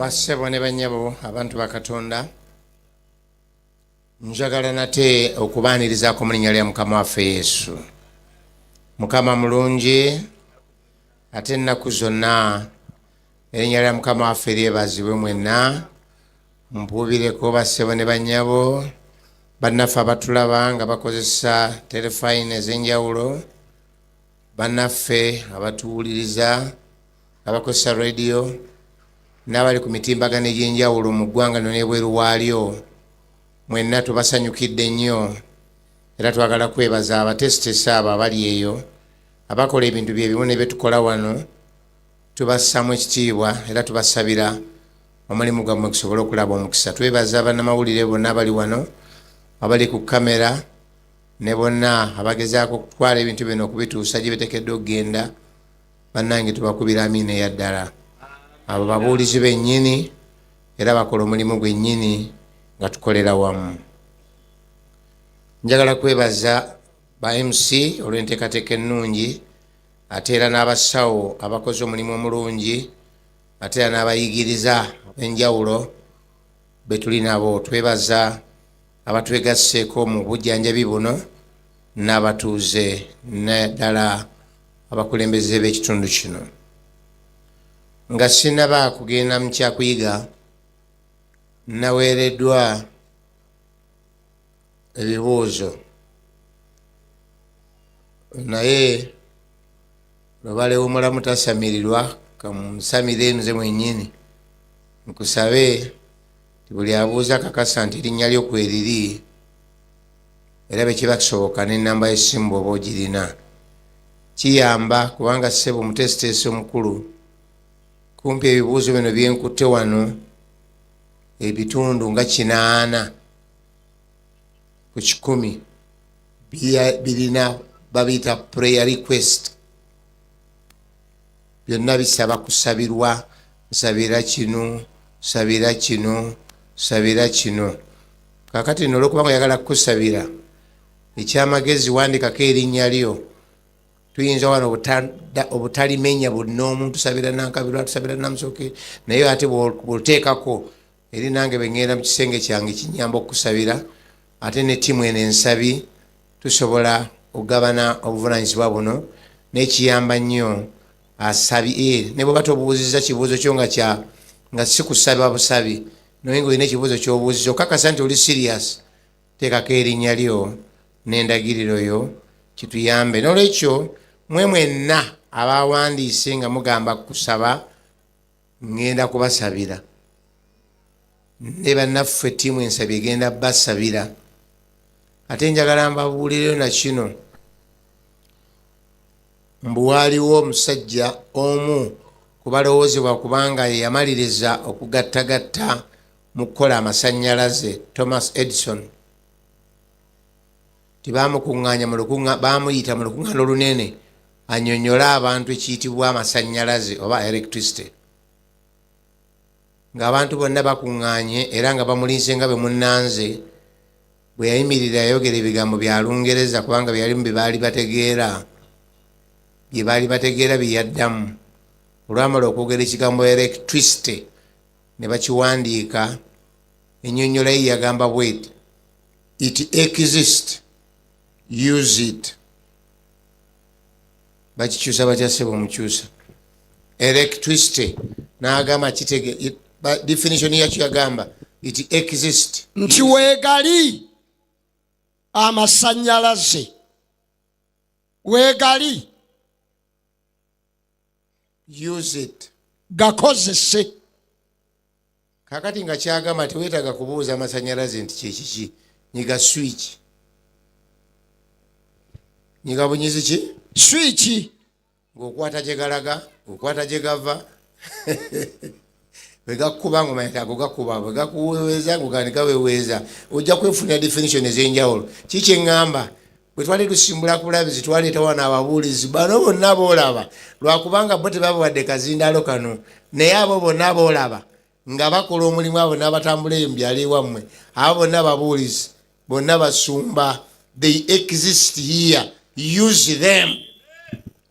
Bassebo ne bannyabo, abantu ba Katonda, njagala nate okubaanirizaako mu linnya lya Mukama waffe Yesu. Mukama mulungi ate ennaku zonna. Erinnya lya Mukama waffe lyebazibwe. Mwenna mpuubireko, bassebo ne bannyabo, bannaffe abatulaba nga bakozesa terefayina ez'enjawulo, bannaffe abatuwuliriza nga bakozesa rediyo, n'abali ku mitimbagano egy'enjawulo mu ggwanga lino n'ebweru waalyo, mwenna tubasanyukidde nnyo. Era twagala kwebaza abateesiteesi abo abali eyo abakola ebintu bye bimu ne bye tukola wano. Tubassamu ekitiibwa era tubasabira omulimu gwammwe gusobole okulaba omukisa. Twebaza bannamawulire bonna abali wano, abali ku kamera, ne bonna abagezaako okutwala ebintu bino okubituusa gye biteekeddwa okugenda. Bannange, tubakubira amiina eya ddala. Abo babuulizi bennyini era bakola omulimu gwennyini nga tukolera wamu. Njagala kwebaza ba MC olw'enteekateeka ennungi, ate era n'abasawo abakoze omulimu omulungi, ate era n'abayigiriza ab'enjawulo be tuli nabo. Twebaza abatwegasseeko mu bujjanjabi buno n'abatuuze, naddala abakulembeze b'ekitundu kino. Nga sinaba kugenda mu kyakuyiga, naweereddwa ebibuuzo, naye lwebalewo mulamu tasamirirwa. Kamusamire nze mwennyini. Nkusabe ti buli abuuza kakasa nti erinnya lyo kweriri, era bwe kiba kisoboka n'ennamba y'essimu bw'oba ogirina, kiyamba, kubanga ssebo omuteesiteesi omukulu, kumpi ebibuuzo bino byenkutte wano ebitundu nga 80% birina babiyita prayer request. Byonna bisaba kusabirwa: nsabira kino, sabira kino, sabira kino. Kakati nno olwokubanga oyagala kukusabira, ekyamagezi wandikako erinnya lyo. Tuyinza wano obutalimenya buli n'omuntu tusabira Nankabirwa, tusabira Namusoke, naye ate bw'oteekako eri nange bwe ŋŋenda mu kisenge kyange kinyamba okukusabira. Ate ne ttiimu eno ensabi tusobola okugabana obuvunanyizibwa buno, nekiyamba nnyo asabi. Ne bweba tobuuziza kibuuzo kyo nga kya nga si kusaba busabi, naye nga olina ekibuuzo kyobuuziza okakasa nti oli serious, teekako erinnya lyo n'endagiriro yo kituyambe. Nolwekyo mwe mwenna abawandiise nga mugamba kusaba, ŋŋenda kubasabira, ne bannaffe ttiimu ensabi egenda basabira. Ate njagala mbabuulireyo na kino, mbu waaliwo omusajja omu kubalowoozebwa kubanga ye yamaliriza okugattagatta mu kukola amasannyalaze, Thomas Edison. Tibamukuŋŋaanya mu bamuyita mu lukuŋŋaana olunene annyonnyole abantu ekiyitibwa amasannyalaze oba electricity, ng'abantu bonna bakuŋŋaanye era nga bamulinze nga bwe munnanze. Bwe yayimirira yayogera ebigambo bya Lungereza, kubanga byalimu bye baali bategeera, bye baali bategeera bye yaddamu. Olwamala okwogera ekigambo electricity ne bakiwandiika, ennyonnyola ye yagamba bweti: "It exist, use it." Bakikyusa batya, ssebo omukyusa? Electricity n'agamba kitege definition yakyo, yagamba it exist. Nti weegali amasannyalaze, weegali. Use it. Gakozese. Kakati nga kyagamba teweetaaga kubuuza amasanyalaze nti kyekiki. Nyiga switch, nyiga bunyizi ki? Switch. Ng'okwata gye galaga, okwata gye gava. Bwe gakuba ng'omanya nti ago gakuba, bwe gakuweweeza ng'ogamba gaweweeza. Ojja kwefunira definition ez'enjawulo. Ki kyeŋŋamba, bwe twali tusimbula ku Bulabizi, twaleeta wano ababuulizi bano bonna boolaba, lwakubanga bo tebabawadde kazindaalo kano, naye abo bonna boolaba nga bakola omulimu, abo n'abatambula eyo mu byalo ewammwe, abo bonna babuulizi, bonna basumba. They exist here, use them.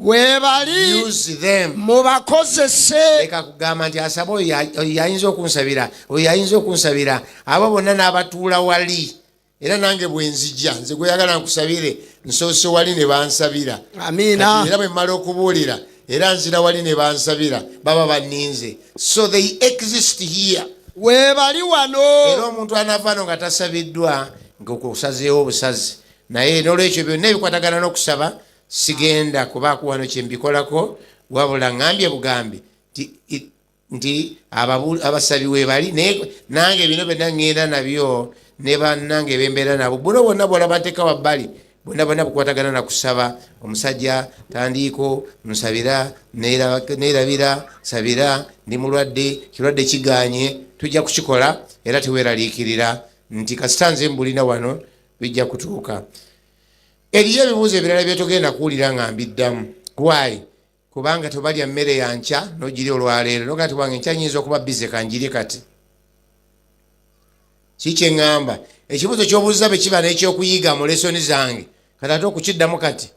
Webali. Use them. Mubakozese. Leka kugamba nti asaba oyo oyo yayinza okunsabira, oyo yayinza okunsabira. Abo bonna n'abatuula wali, era nange bwe nzija, nze gweyagala nkusabire, nsoose wali ne bansabira. Amiina. Kati era bwe mmala okubuulira, era nzira wali ne bansabira, baba banninze. So they exist here. Webali wano. Era omuntu anaava no nga tasabiddwa, ngaokusazeewo obusazi. Naye nolwekyo byonna ebikwatagana n'okusaba sigenda kubaako wano kyembikolako, wabula ŋŋambye bugambi nti abasabi webali. Naye nange bino byonna ŋŋenda nabyo ne bannange bembeera nabo. Buno bwonna bwolaba nteeka wabbali, bwonna bwonna bukwatagana na kusaba. Omusajja tandiiko nsabira, neerabira, sabira, ndi mulwadde, kirwadde kiganye. Tujja kukikola, era teweeraliikirira nti kasita nze mbulina wano bijja kutuuka. Eriyo ebibuuzo ebirala byetugenda kuwulira nga mbiddamu. Why? Kubanga tobalya mmere ya nkya n'ogirya olwaleero, noga ti wange enkya nyinza okuba busy, kanjirye kati. Ki kyeŋŋamba, ekibuuzo ky'obuuziza bwe kiba n'ekyokuyiga mu lesson zange kati, ate okukiddamu kati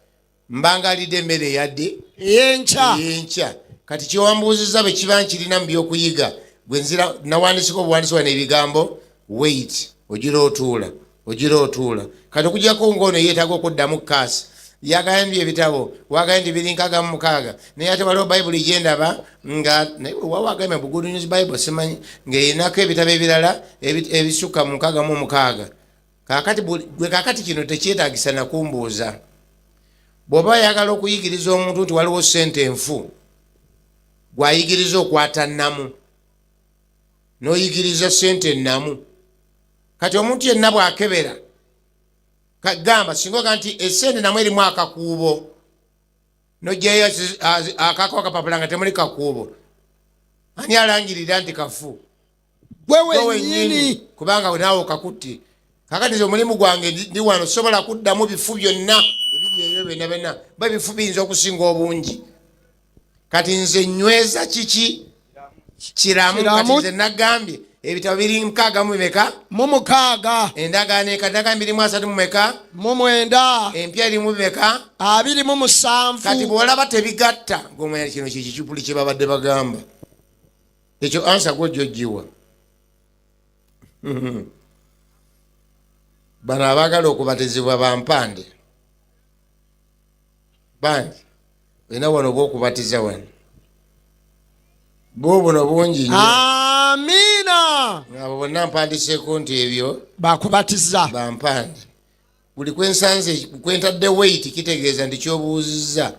mbanga alidde emmere eyadde. Eyenkya. Eyenkya. Kati kyewambuuzizza bwe kiba nkirina mu byokuyiga, gwe nzira nawandisiko obuwandisi wano ebigambo wait, ogira otuula, ogira otuula. Kati okujjako ngaono yeetaaga okuddamu kaasi, yagambye ebitabo wagambye nti biri 66, naye ate waliwo Bayibuli gyendaba nga naye wawagambye bu Good News Bible, simanyi ng'erinako ebitabo ebirala ebisukka mu 66. Kakati gwe kakati kino tekyetagisa nakumbuuza. Bw'oba oyagala okuyigiriza omuntu nti waliwo sente enfu, gwayigiriza okwata nnamu, n'oyigiriza sente ennamu. Kati omuntu yenna bw'akebera gamba singa oga nti esente namu erimu akakuubo, nojjayo akako akapapula nga temuli kakuubo, ani alangirira nti kafu? Gwe wennyini. Kubanga naawe okakutte. Kakati nze omulimu gwange ndi wano, sobola kuddamu bifu byonna ebiri ebyo byonna byonna, ba ebifu biyinza okusinga obungi. Kati nze nyweza kiki? Kiramu. Kati Kiramu. nze nagambye ebitabo biri 6 mu bimeka? Mu 6. Endagaano enkadde birimu 39? Mu 9. Empya erimu bimeka? 27. Kati bw'olaba tebigatta, ng'omanya kino kikicupuli kye babadde bagamba. Ekyo answer gwojja ogiwa bano abaagala okubatizibwa. Bampande bangi olina wano obwokubatiza wano, bwo buno bungi nnyo. Amiina. Abo bonna mpandiseeko nti ebyo bakubatiza. Bampande buli kwensanze kwentadde wait, kitegeeza nti kyobuuzizza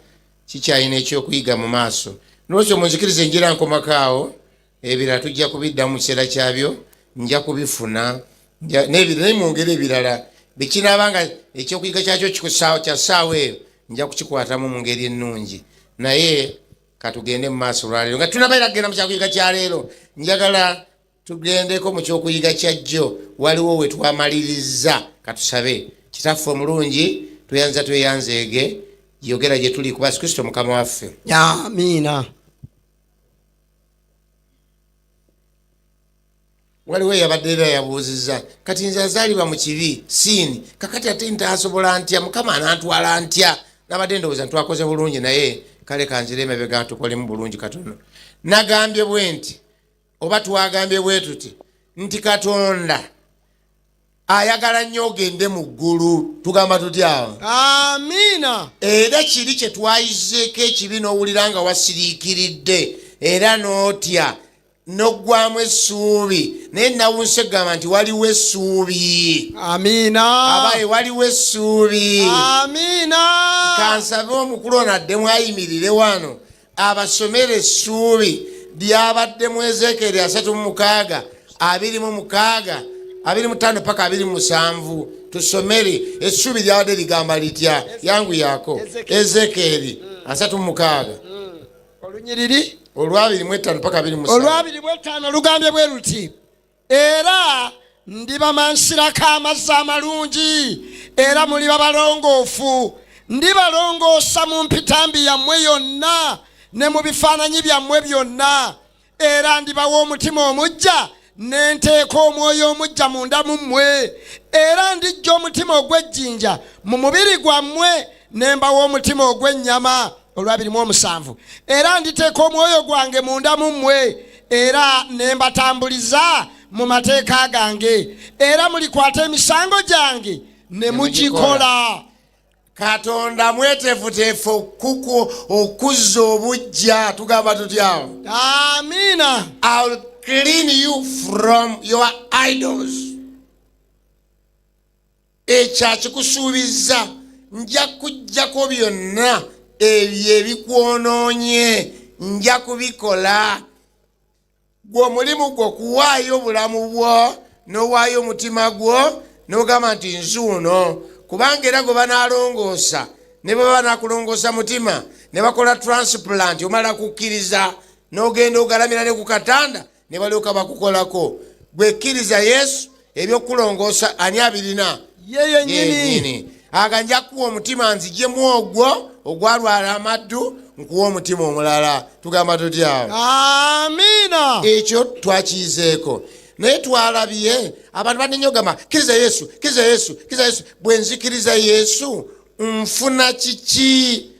kikyalina ekyokuyiga mu maaso. Nolwekyo munzikiriza enjira nkomako awo, ebirala tujja kubiddamu mu kiseera kyabyo, nja kubifuna. N'ebirala, naye mu ngeri ebirala bwekinaaba nga ekyokuyiga kyakyo kya ssaawa eyo, nja kukikwatamu mu ngeri ennungi. Naye katugende mu maaso olwaleero. Nga tunabaera kugenda mu kyakuyiga kya leero, njagala tugendeko mu kyokuyiga kyajjo, waliwo we twamaliriza. Katusabe. Kitaffe omulungi, tweyanza, tweyanzeege, yogera gye tuli kuba Kristo Mukama waffe. Amiina. Waliwo eyabadde era yabuuzizza, kati nze azaalibwa mu kibi siini, kakati ate ntasobola ntya? Mukama anantwala ntya? Nabadde ndowooza ntwakoze bulungi, naye kale kanzire emabega tukolemu bulungi katono. Nagambye bwe nti, oba twagambye bwe tuti, nti Katonda ayagala nnyo ogende mu ggulu. Tugamba tutyawo? Amiina. Era kiri kye twayizeeko ekibi, n'owulira nga wasiriikiridde era n'otya n'oggwamu essuubi, naye nawunse egamba nti waliwo essuubi. Amiina. Abaye, waliwo essuubi. Amiina. Kansabe omukulu ono addemu ayimirire wano abasomere essuubi lyabadde mu Ezeekeri 36, 26, 25 paka 27. Tusomere essuubi lyabadde ligamba litya? Yangu yaako, Ezeekeri 36. Olunyiriri? Olwa 25 paka 27. Olwa 25 lugambye bwe luti: era ndibamansirako amazzi amalungi, era muliba balongoofu. Ndibalongoosa mu mpitambi yammwe yonna ne mu bifaananyi byammwe byonna. Era ndibawa omutima omuggya, ne nteeka omwoyo omuggya munda mu mmwe. Era ndiggya omutima ogw'ejjinja mu mubiri gwammwe, ne mbawa omutima ogw'ennyama. Olwabiri mu omusanvu, era nditeeka omwoyo gwange munda mu mmwe, era ne mbatambuliza mu mateeka gange, era mulikwata emisango gyange ne mugikola. Katonda mweteefuteefu okuku okuzza obujja. Tugamba tutyawo? Amiina. I'll clean you from your idols. Ekyo akikusuubizza, nja kujjako byonna ebyo ebikwonoonye, nja kubikola. Gwe omulimu gwo kuwaayo obulamu bwo n'owaayo omutima gwo n'ogamba nti nzuuno, kubanga era gwe banaalongoosa ne bwe banakulongoosa mutima ne bakola transplant, omala kukkiriza n'ogenda ogalamira ne ku katanda ne balyoka bakukolako. Gwe kkiriza Yesu, ebyokulongoosa ani abirina? Ye yennyini. Aga nja kuwa omutima nzigyemu ogwo ogwalwala amaddu, nkuwa omutima omulala. Tugamba tutyawo? Amiina. Ekyo twakiyizeeko, naye twalabye abantu banenye ogamba kkiriza Yesu, kkiriza Yesu, kkiriza Yesu. Bwe nzikiriza Yesu nfuna kiki?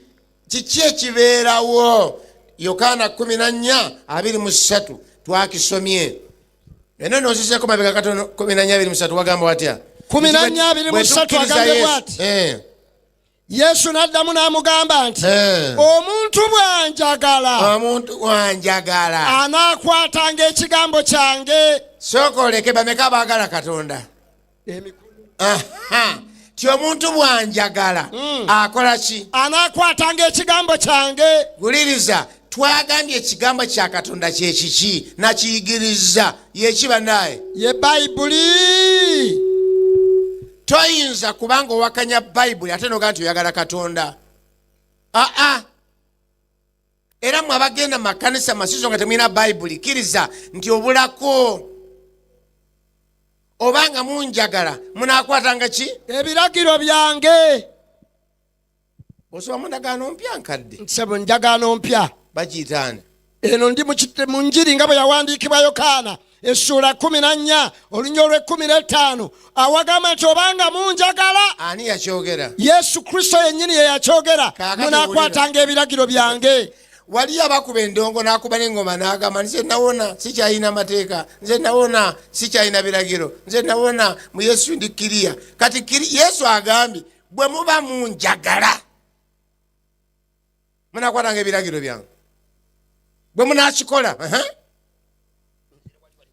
Kiki ekibeerawo? Yokaana 14:23 twakisomye. Eno nozizeko mabega katono, 14:23 wagamba watya? 14:23 agambye bw'ati. Yesu n'addamu n'amugamba nti, omuntu bw'anjagala, omuntu bw'anjagala anaakwatanga ekigambo kyange. Sooka oleke, bameka abaagala Katonda? Ti omuntu bw'anjagala akola ki? Anaakwatanga ekigambo kyange. Guliriza, twagambye ekigambo kya Katonda kyekiki? Nakiyigiriza yekiba naye ye Bayibuli. Toyinza kubanga owakanya Bayibuli ate noga nti oyagala Katonda. Aa, era mwe abagenda mu makanisa masizo nga temulina Bayibuli, kkiriza nti obulako. Obanga munjagala munakwatanga ki? Ebiragiro byange. Osoma mu ndagaano mpya nkadde? Nsebo, njagaano mpya. Bagiyitaani? Eno ndi mu njiri nga bwe yawandiikibwa Yokaana, essuula 14, olunya olw'ekkumi n'ettaano, awagamba nti obanga munjagala. Ani yakyogera? Yesu Kristo yennyini ye yakyogera. Kaakati Munaakwatanga ebiragiro byange. Waliyo abakuba endongo n'akuba n'engoma n'agamba, nze nawona, sikyalina mateeka, nze nawona, sikyalina biragiro, nze nawona, mu Yesu ndi kiriya. Kati Yesu agambye bwe muba munjagala munakwatanga ebiragiro byange. Bwe munakikola,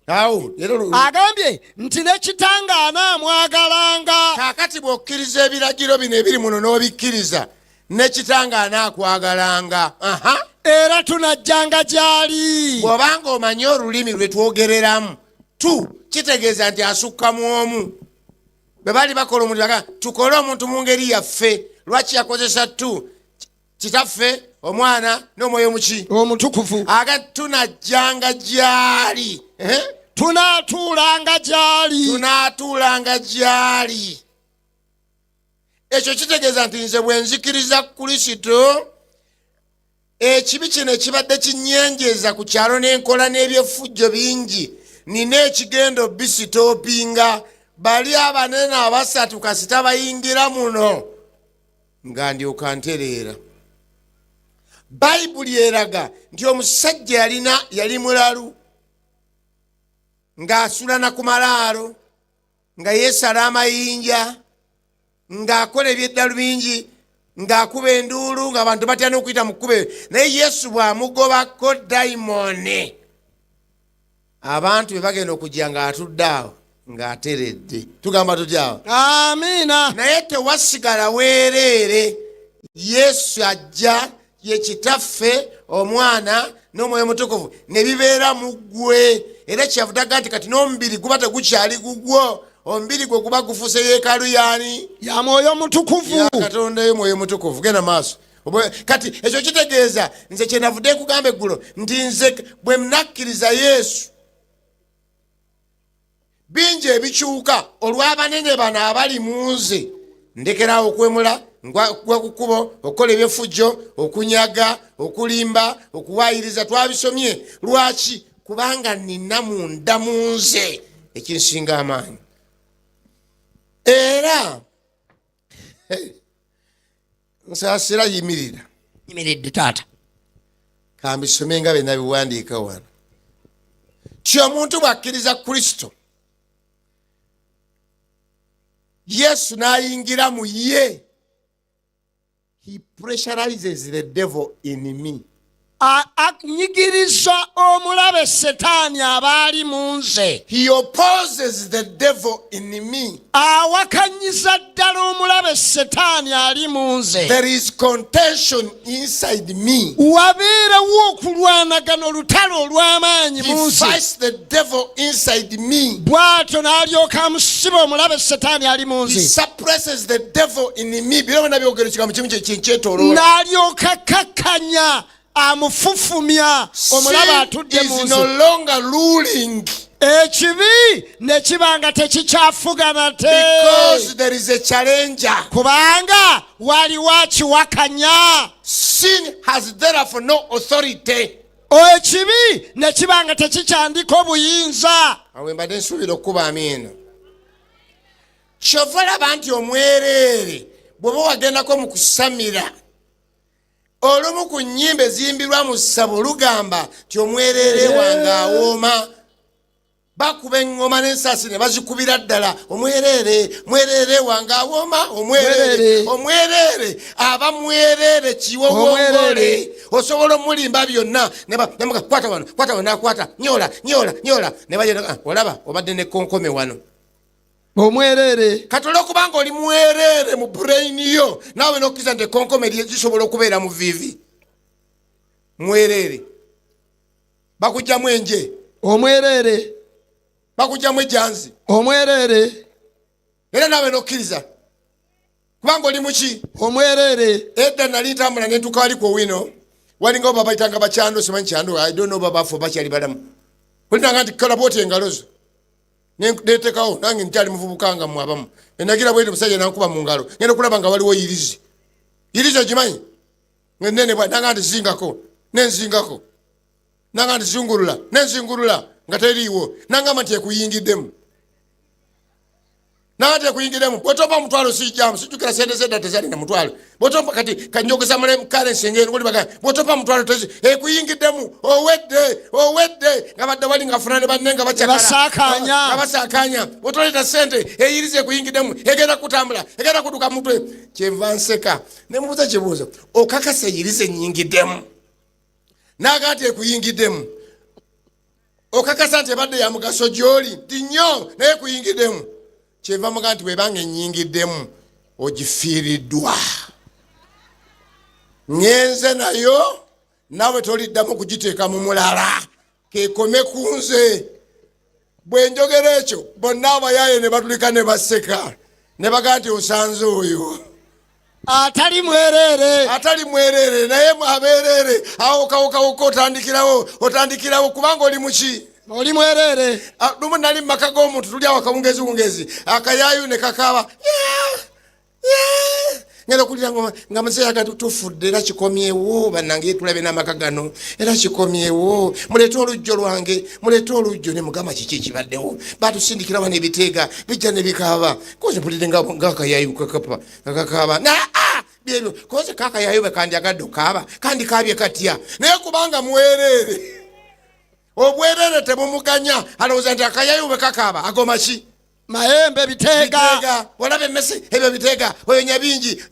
awo era agambye nti ne kitange anaamwagalanga. Kaakati bw'okkiriza ebiragiro bino ebiri muno n'obikkiriza, ne kitange anaakwagalanga. Era tunajjanga gy'ali. Bw'obanga omanyi olulimi lwe twogereramu, tu kitegeeza nti asukka mu omu. Bwe baali bakola omuntu, baga tukole omuntu mu ngeri yaffe. Lwaki yakozesa tu? Kitaffe, Omwana n'Omwoyo muki? Omutukuvu. Aga tunajjanga gy'ali. Tunaatuulanga gy'ali. Tunaatuulanga gy'ali. Ekyo kitegeeza nti nze bwe nzikiriza Kristo, ekibi kino ekibadde kinyenjeza ku kyalo n'enkola n'ebyefujjo bingi, nina ekigendo bisitopinga. Bali abanene abasatu kasita bayingira muno nga ndyoka ntereera. Bayibuli eraga nti omusajja yali mulalu, ng'asula na ku malaalo, nga yeesala amayinja, ng'akola ebyeddalu bingi, ng'akuba enduulu, ng'abantu batya n'okuyita mu kkubo. Naye Yesu bw'amugobako dayimooni, abantu be bagenda okujja ng'atudde awo ng'ateredde. Tugamba tutya awo? Amiina. Naye tewasigala weereere. Yesu ajja, ye Kitaffe, Omwana n'Omwoyo Mutukuvu, ne bibeera mu ggwe. Era kyavudaga nti kati n'omubiri guba tegukyali gugwo, omubiri gwe guba gufuuse yeekaalu yaani? Ya Mwoyo Mutukuvu. Ya Katonda yo Mwoyo Mutukuvu. Genda maaso. Kati ekyo kitegeeza nze kyenavudde nkugamba eggulo nti nze bwe nakkiriza Yesu, bingi ebikyuka olw'abanene bano abali mu nze. Ndekerawo okwemula, ngwa ku kkubo, okukola ebyefujjo, okunyaga, okulimba, okuwaayiriza. Twabisomye. Lwaki? Kubanga nina munda mu nze ekinsinga amaanyi. Era nsaasira, yimirira. Nyimiridde taata. Kambisome nga bye nabiwandiika wano. Ti omuntu bw'akkiriza Kristo Yesu n'ayingira mu ye, he pressurizes the devil in me. Anyigiriza omulabe Setaani aba ali mu nze. He opposes the devil in me. Awakanyiza ddala omulabe Setaani ali mu nze. There is contention inside me. Wabeerawo okulwanagana, olutalo olw'amaanyi He mu nze. fights the devil inside me. Bw'atyo n'alyoka amusiba omulabe Setaani ali mu He nze. suppresses the devil in me. Biro byonna byogera ekigambo kimu kyenkyetooloola. N'alyoka kakkanya, amufufumya omulabe Sin atudde mu is nze. no longer ruling Ekibi ne kiba nga tekikyafuga nate because there is a challenger. Kubanga waliwo akiwakanya. Sin has therefore no authority. Ekibi ne kiba nga tekikyandiko obuyinza. Awo mbadde nsuubira okuba amiina. Kyova olaba nti omwereere bw'oba wagendako mu kusamira, olumu ku nnyimba eziyimbirwa mu ssabo lugamba nti omwereere wange awooma. Bakuba eŋŋoma n'ensaasi ne bazikubira ddala, omwereere, mwereere wange awooma, omwereere. Mwereere. Omwereere aba mwereere kiwowongole. Omwereere. Osobola omulimba byonna nemuga kwata wano, kwata wano, nakwata, nyola, nyola, nyola, ne bagenda, "Ah, olaba obadde ne konkome wano." Omwereere. Kati olwokubanga oli mwereere mu brain yo, naawe nokkiriza nti ekonkome lisobola okubeera mu vivi. Mwereere, bakugjamu enje. Omwereere. Bakugjamu ejjanzi. Omwereere. Era naawe nokkiriza kubanga oli muki? Omwereere. Edda nali ntambula nentuuka wali ku Owino, walingawo babayitanga bakyando, simanyi kyando, I don't know, babafu bakyali balamu. Olinanga nti kola bwoti engalo zo. Netekawo nange nkyali muvubuka nga mmwe abamu. Enagira bwenti, musajja nankuba mu ngalo, ngenda okulaba nga waliwo yirizi. Yirizi ogimanyi nene bwa nanga nti zingako, nenzingako, nanga nti zungulula, nenzungulula nga teriiwo. Nangamba nti ekuyingiddemu, nanga nti ekuyingiddemu. Bwotompa omutwalo sijjamu. Sijjukira sente zedda tezalina mutwalo. Bwotompa kati kanjogeza mule currency ngeno oli, bwotompa mutwalo tezi ekuyingiddemu, owedde, owedde. Nga badde wali nga funa ne banne nga bakyakala. Basaakaanya. Nga basaakanya. Bwotoleta sente, eyiriza ekuyingiddemu, egenda kutambula, egenda kuduka mutwe. Kyenva nseka nemubuuza kibuuzo, okakasa eyiriza enyingiddemu? Naga nti ekuyingiddemu. Okakasa nti ebadde ya mugaso gy'oli? Nti nnyo, naye ekuyingiddemu. Kyenva muga nti bwebanga enyingiddemu, ogifiiriddwa, ŋŋenze nayo, naawe toliddamu kugiteeka mu mulala, kekome ku nze. Bwe njogera ekyo, bonna abayaaye ne batulika ne baseka ne bagaa nti osanze oyo atali mwereere. Atali mwereere. Naye abeereere awo kawokawoko, otandikirawo, otandikirawo kubanga oli muki? Oli mwereere. Ah, lumu nali mu maka g'omuntu, tuli awo akawungeziwungezi, akayaayu ne kakaaba. Yeah, yeah. Ngenda okulira nga muzeeyi aga tufudde, era kikomyewo bannange, tulabe n'amaka gano, era kikomyewo, muleete olujjo lwange, muleete olujjo. Ne mugamba, kiki ekibaddewo? Batusindikira wano ebiteega bijja ne bikaaba, koze mpulidde ngaakayayu kakapa nga kakaaba. Naa byebyo koze kakayayu bwe kandyagadde okaaba, kandikaabye katya? Naye kubanga mwereere, obwereere tebumuganya, alowooza nti akayayu bwe kakaaba agoma ki? Mayembe, biteega. Biteega. Olaba emmese, ebyo biteega, oyo nyabingi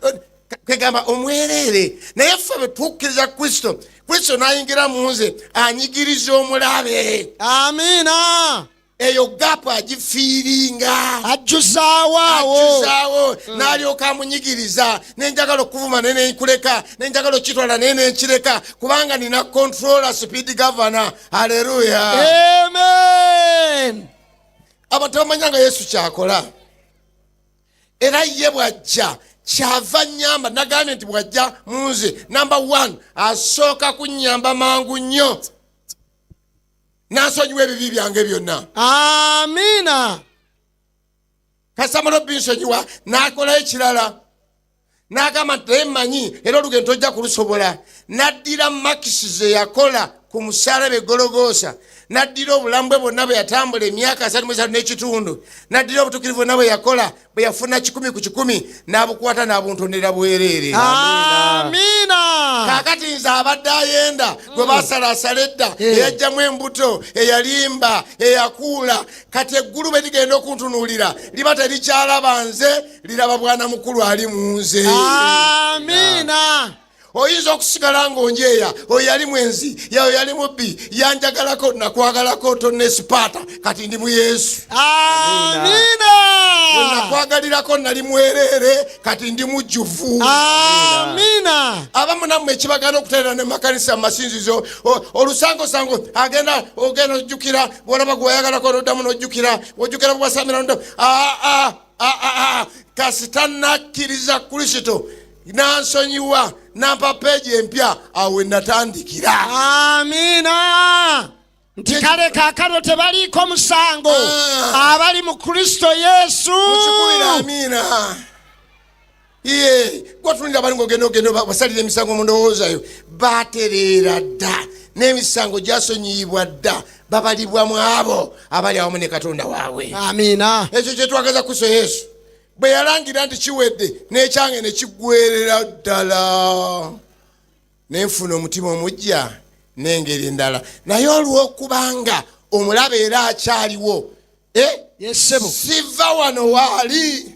kwegamba omwereere. Naye ffe bwe tukkiriza Kristo, Kristo n'ayingira mu nze, anyigiriza omulabe. Amiina. Eyo gap agifiiringa. Ajjuzaawo awo. Ajjuzaawo n'alyoka amunyigiriza. Nenjagala okuvuma naye nenkuleka, nenjagala okitwala naye nenkireka, kubanga nina controller, speed governor. Aleluya. Amen. Abantu bamanya nga Yesu kyakola, era ye bwajja kyava nyamba. Nagambye nti bwajja munze, number one, asooka kunyamba mangu nnyo nansonyiwa ebibi byange byonna. Amiina. Kasamala obinsonyiwa, n'akolayo ekirala, n'agamba nti naye mmanyi era olugendo tojja kulusobola. N'addira marks ze yakola ku musalaba e Gologoosa, n'addira obulamu bwe bwonna bwe yatambula emyaka asatu mu esatu n'ekitundu, n'addira obutuukirivu bwonna bwe yakola, bwe yafuna 100%, n'abukwata n'abuntondera bwereere. Amiina. Kaakati nze abadde ayenda gwe basalaasala edda, eyajjamu embuto, eyalimba, eyakuula, kati eggulu bwe ligenda okuntunuulira liba terikyalaba nze, liraba bwana mukulu ali mu nze. Amiina. Oyinza okusigala ng'onjeeya, oyo yali mwenzi, oyo yali mubbi, yanjagalako, nakwagalako tonesipaata, kati ndi mu Yesu. Amiina. Nakwagalirako nali mwereere, kati ndi mujjuvu. Amiina. Abamu nammwe ekibagana okuteerera ne makanisa mu masinzizo, olusangosango agenda ogenda ojjukira bwolaba gwewayagalako noddamu nojjukira, ojjukira bwewasamira noddamu. Kasita nakkiriza Kristo nansonyiwa nampa peegi empya, awo we natandikira. Amiina. Nti kale kaakano tebaliiko musango abali mu Kristo Yesu. Mukikubira amiina. Ye gwatunulira bali ng'ogenda ogenda basalira emisango mu ndowoozayo, batereera dda n'emisango gyasonyiyibwa dda, babalibwa mu abo abali awamu ne Katonda waabwe. Amiina. Ekyo kyetwagaza Kristo Yesu bwe yalangira nti kiwedde, n'ekyange ne kiggwerera ddala, ne nfuna omutima omuggya n'engeri endala. Naye olw'okubanga omulabe era akyaliwo, Yes, ssebo. siva wano waali,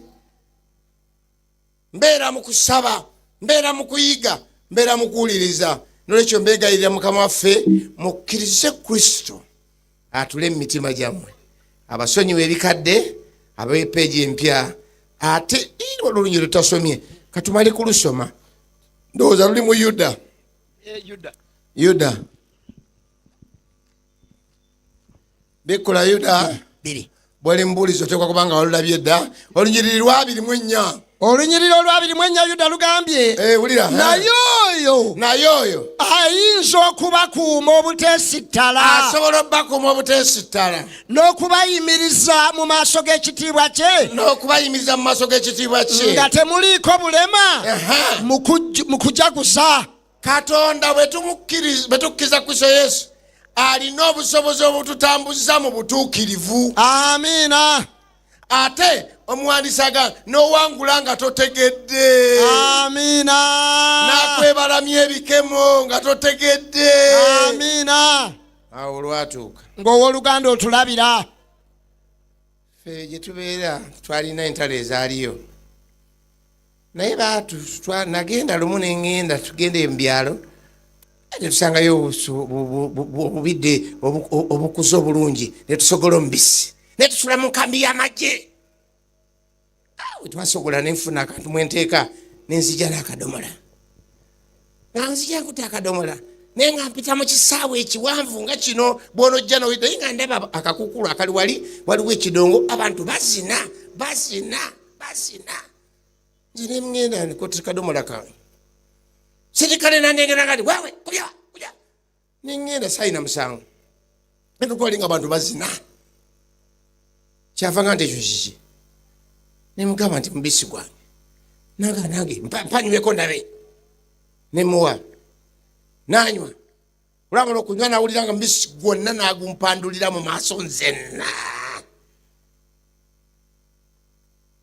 mbeera mu kusaba, mbeera mu kuyiga, mbeera mu kuwuliriza. Nolwekyo mbeegayirira Mukama waffe, mukkirize Kristo atule mu mitima gyammwe, abasonyiwa ebikadde, abeepeegi empya. Ate waliwo olunyiriri lutasomye, katumale kulusoma, ndowooza luli mu Yuda. Yuda, bikkula Yuda. Biri. Bwali mubuulizi oteekwa kubanga walulabye dda, olunyiriri lwa 24. Olunyiriri olwa 24, Yuda lugambye, Wulira. Naye oyo Naye oyo ayinza okubakuuma obuteesittala, asobola obbakuuma obuteesittala, n'okubayimiriza mu maaso g'ekitiibwa kye, n'okubayimiriza mu maaso g'ekitiibwa kye, nga temuliiko bulema mu kujaguza. Katonda bwe tukkiriza Kristo Yesu, alina obusobozi obututambuza mu butuukirivu. Amiina. Ate omuwandiisi agamba n'owangula nga totegedde. Amiina. N'akwebalamya ebikemo nga totegedde. Amiina. Awo olwatuuka, ng'owooluganda otulabira, ffe gye tubeera twalina entalo ezaaliyo, naye nagenda lumu neŋŋenda, tugenda mu byalo, netusangayo obubidde obukuze obulungi, netusogola omubisi, netusula mu nkambi y'amagye. Ah, twasogola, nenfuna akantu mwenteeka, nenzija n'akadomola, nga nzija nkuta akadomola, naye nga mpita mu kisaawe ekiwanvu nga kino bwonojja nowidde, naye nga ndaba akakukulu akali wali, waliwo ekidongo, abantu bazina bazina bazina. Nze nemŋenda nkuta kadomola kange, sirikale nandengera nga ti wewe kulya kulya, neŋŋenda, sayina musango, etukwali nga abantu bazina. Kyava nga nti ekyo kiki, nemugamba nti mubisi gwange, nanga nange mpanyweko ndabe, nemuwa nanywa. Olwamala okunywa nawulira nga mubisi gwonna nagumpandulira mu maaso nzenna.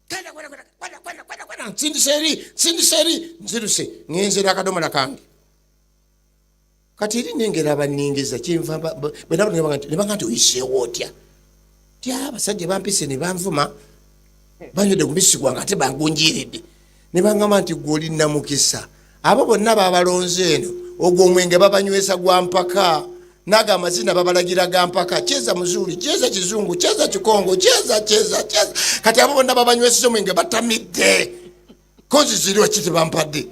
Kwenda, kwenda, kwenda, kwenda, kwenda, kwenda, kwenda. Nsindise eri, nsindise eri, nziruse ŋŋenze n'akadomola kange. Kati eri nengera abaningiza, kyenva bwe nabo ne baga nti oyiseewo otya? Ti abasajja bampise ne banvuma, banywedde ku mubisi gwange ate bangunjiiridde, ne baŋŋamba nti gwe oli namukisa, abo bonna babalonze eno, ogwo omwenge babanywesa gwa mpaka, naga amazina babalagira ga mpaka, cheza muzuri, cheza kizungu, cheza kikongo, cheza cheza cheza. Kati abo bonna babanyweseza omwenge batamidde, kozi ziriwa ki? Tebampadde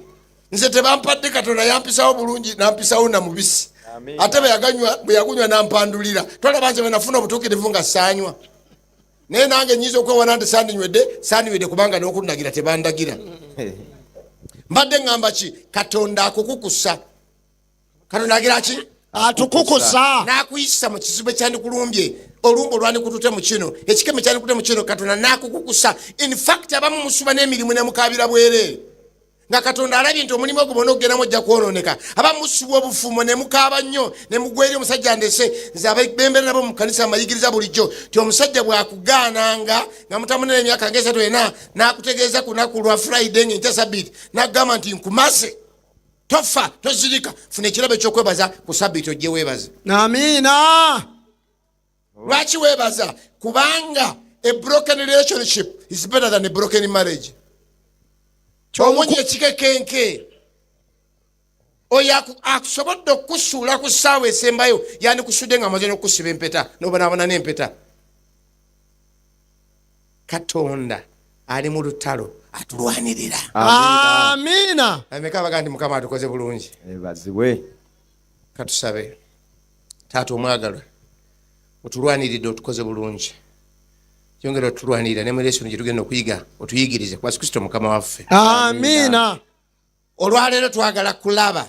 nze, tebampadde. Katonda yampisawo bulungi, nampisawo na mubisi. Ate bwe yagunywa nampandulira. Tolaba nze bwe nafuna obutuukirivu nga saanywa, naye nange nyinza okwewana nti sandinywedde, sandinywedde, kubanga n'okundagira tebandagira. Mbadde ŋŋamba ki? Katonda akukukusa. Katonda agira ki? Atukukusa. N'akuyisa mu kizibu ekyandikulumbye, olumba olwandikutute mu kino, ekikeme kyandikutute mu kino, Katonda n'akukukusa. In fact, abamu musuba n'emirimu ne mukabira bwereere. Nga Katonda alabye nti omulimu ogwo bwona okugendamu ojja kwonooneka. Aba musibwa obufumbo ne mukaaba nnyo ne mugwa eri omusajja ndese nze abembeera nabo mu kanisa mbayigiriza bulijjo nti omusajja bw'akugaananga nga mutamunena emyaka ng'esatu ena n'akutegeeza ku lunaku lwa Friday ng'enkya Sabbiiti n'agamba nti nkumaze, tofa, tozirika, funa ekirabo eky'okwebaza ku Sabbiiti ojje weebaze. Amiina. Lwaki weebaza? Kubanga a broken relationship is better than a broken marriage. Omunye ekikekenke oyo akusobodde okukusuula ku ssaawa esembayo, yandikusudde nga amaze n'okukusiba empeta n'obonaabona n'empeta. Katonda ali mu lutalo atulwanirira. Amiina. Ameka abaga nti Mukama atukoze bulungi. Ebazibwe. Katusabe. Taata omwagalwa, otulwaniridde, otukoze bulungi, yongera otulwanirira ne mu lesson gye tugenda okuyiga, otuyigirize kwa Kristo Mukama waffe. Amiina. Olwaleero twagala kulaba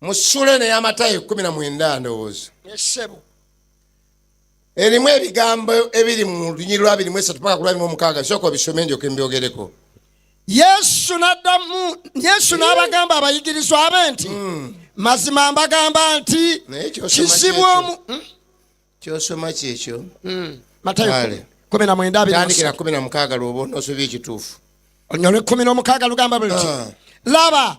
mu ssuula eno ey'Amatayo 19, ndowooza Essebo. erimu ebigambo ebiri mu lunyiriri lwa 23 paka ku lwa 26. Sooka obisome ndyoke mbyogereko. Yesu n'addamu, Yesu n'abagamba abayigirizwa be nti, mazima mbagamba nti Naye ky'osoma kizibu kyekyo. omu Kyosoma kyekyo. Matayo Kale. 19 Tandikira 23. 16 lwoba onoosobya ekituufu. Olunyiriri 16 lugamba bwe luti: laba,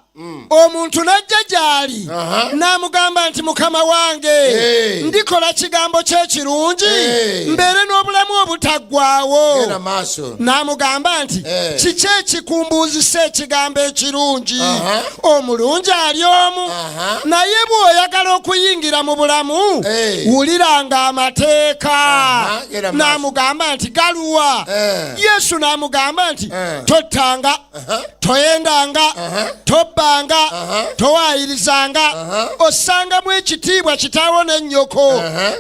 omuntu n'ajja gy'ali n'amugamba nti, Mukama wange, ndikola kigambo ky'ekirungi mbeere n'obulamu obutaggwaawo? Genda maaso. N'amugamba nti, kiki ekikumbuuzisa ekigambo ekirungi? Omulungi ali omu. Naye bw'oyagala okuyingira mu bulamu, wuliranga amateeka. Genda maaso. N'amugamba nti, galuwa? Yesu n'amugamba nti, tottanga, toyendanga, tobbanga, towaayirizanga, ossangamu ekitiibwa kitaawo ne nnyoko,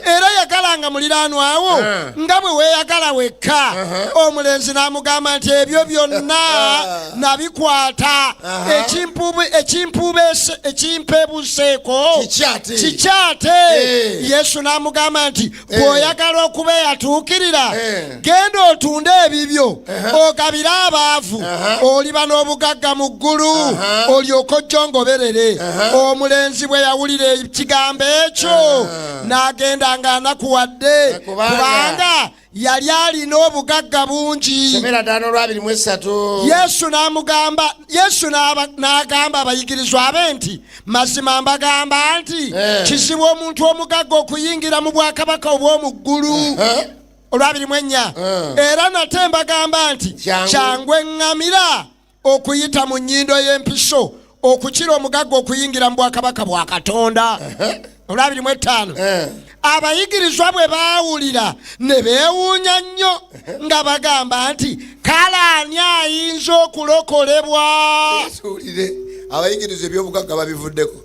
era yagalanga muliraanwawo nga bwe weeyagala wekka. Omulenzi n'amugamba nti, ebyo byonna nabikwata, ekimpeebuseeko Kiki ate? kiki ate? Yesu n'amugamba nti, bw'oyagala okuba eyatuukirira, genda otunde ebibyo ogabire abaavu, oliba n'obugagga mu ggulu, olyoke ojje ongoberere. Omulenzi bwe yawulira ekigambo ekyo, n'agenda ng'anakuwadde, Kubanga kubanga yali alina obugagga bungi. Somera ddala n'olwabiri mu esatu. Yesu n'amugamba, Yesu n'agamba abayigirizwa be nti, mazima mbagamba nti kizibu omuntu omugagga okuyingira mu bwakabaka obw'omu ggulu. Olwabiri mu ennya. Era nate mbagamba nti Kyangu. kyangu eŋŋamira okuyita mu nnyindo y'empiso okukira omugagga okuyingira mu bwakabaka bwa Katonda. Olwabiri mu ttaano. Abayigirizwa bwe baawulira ne beewuunya nnyo nga bagamba nti, kale ani ayinza okulokolebwa? Tuwulire, abayigiriza ebyobugagga babivuddeko.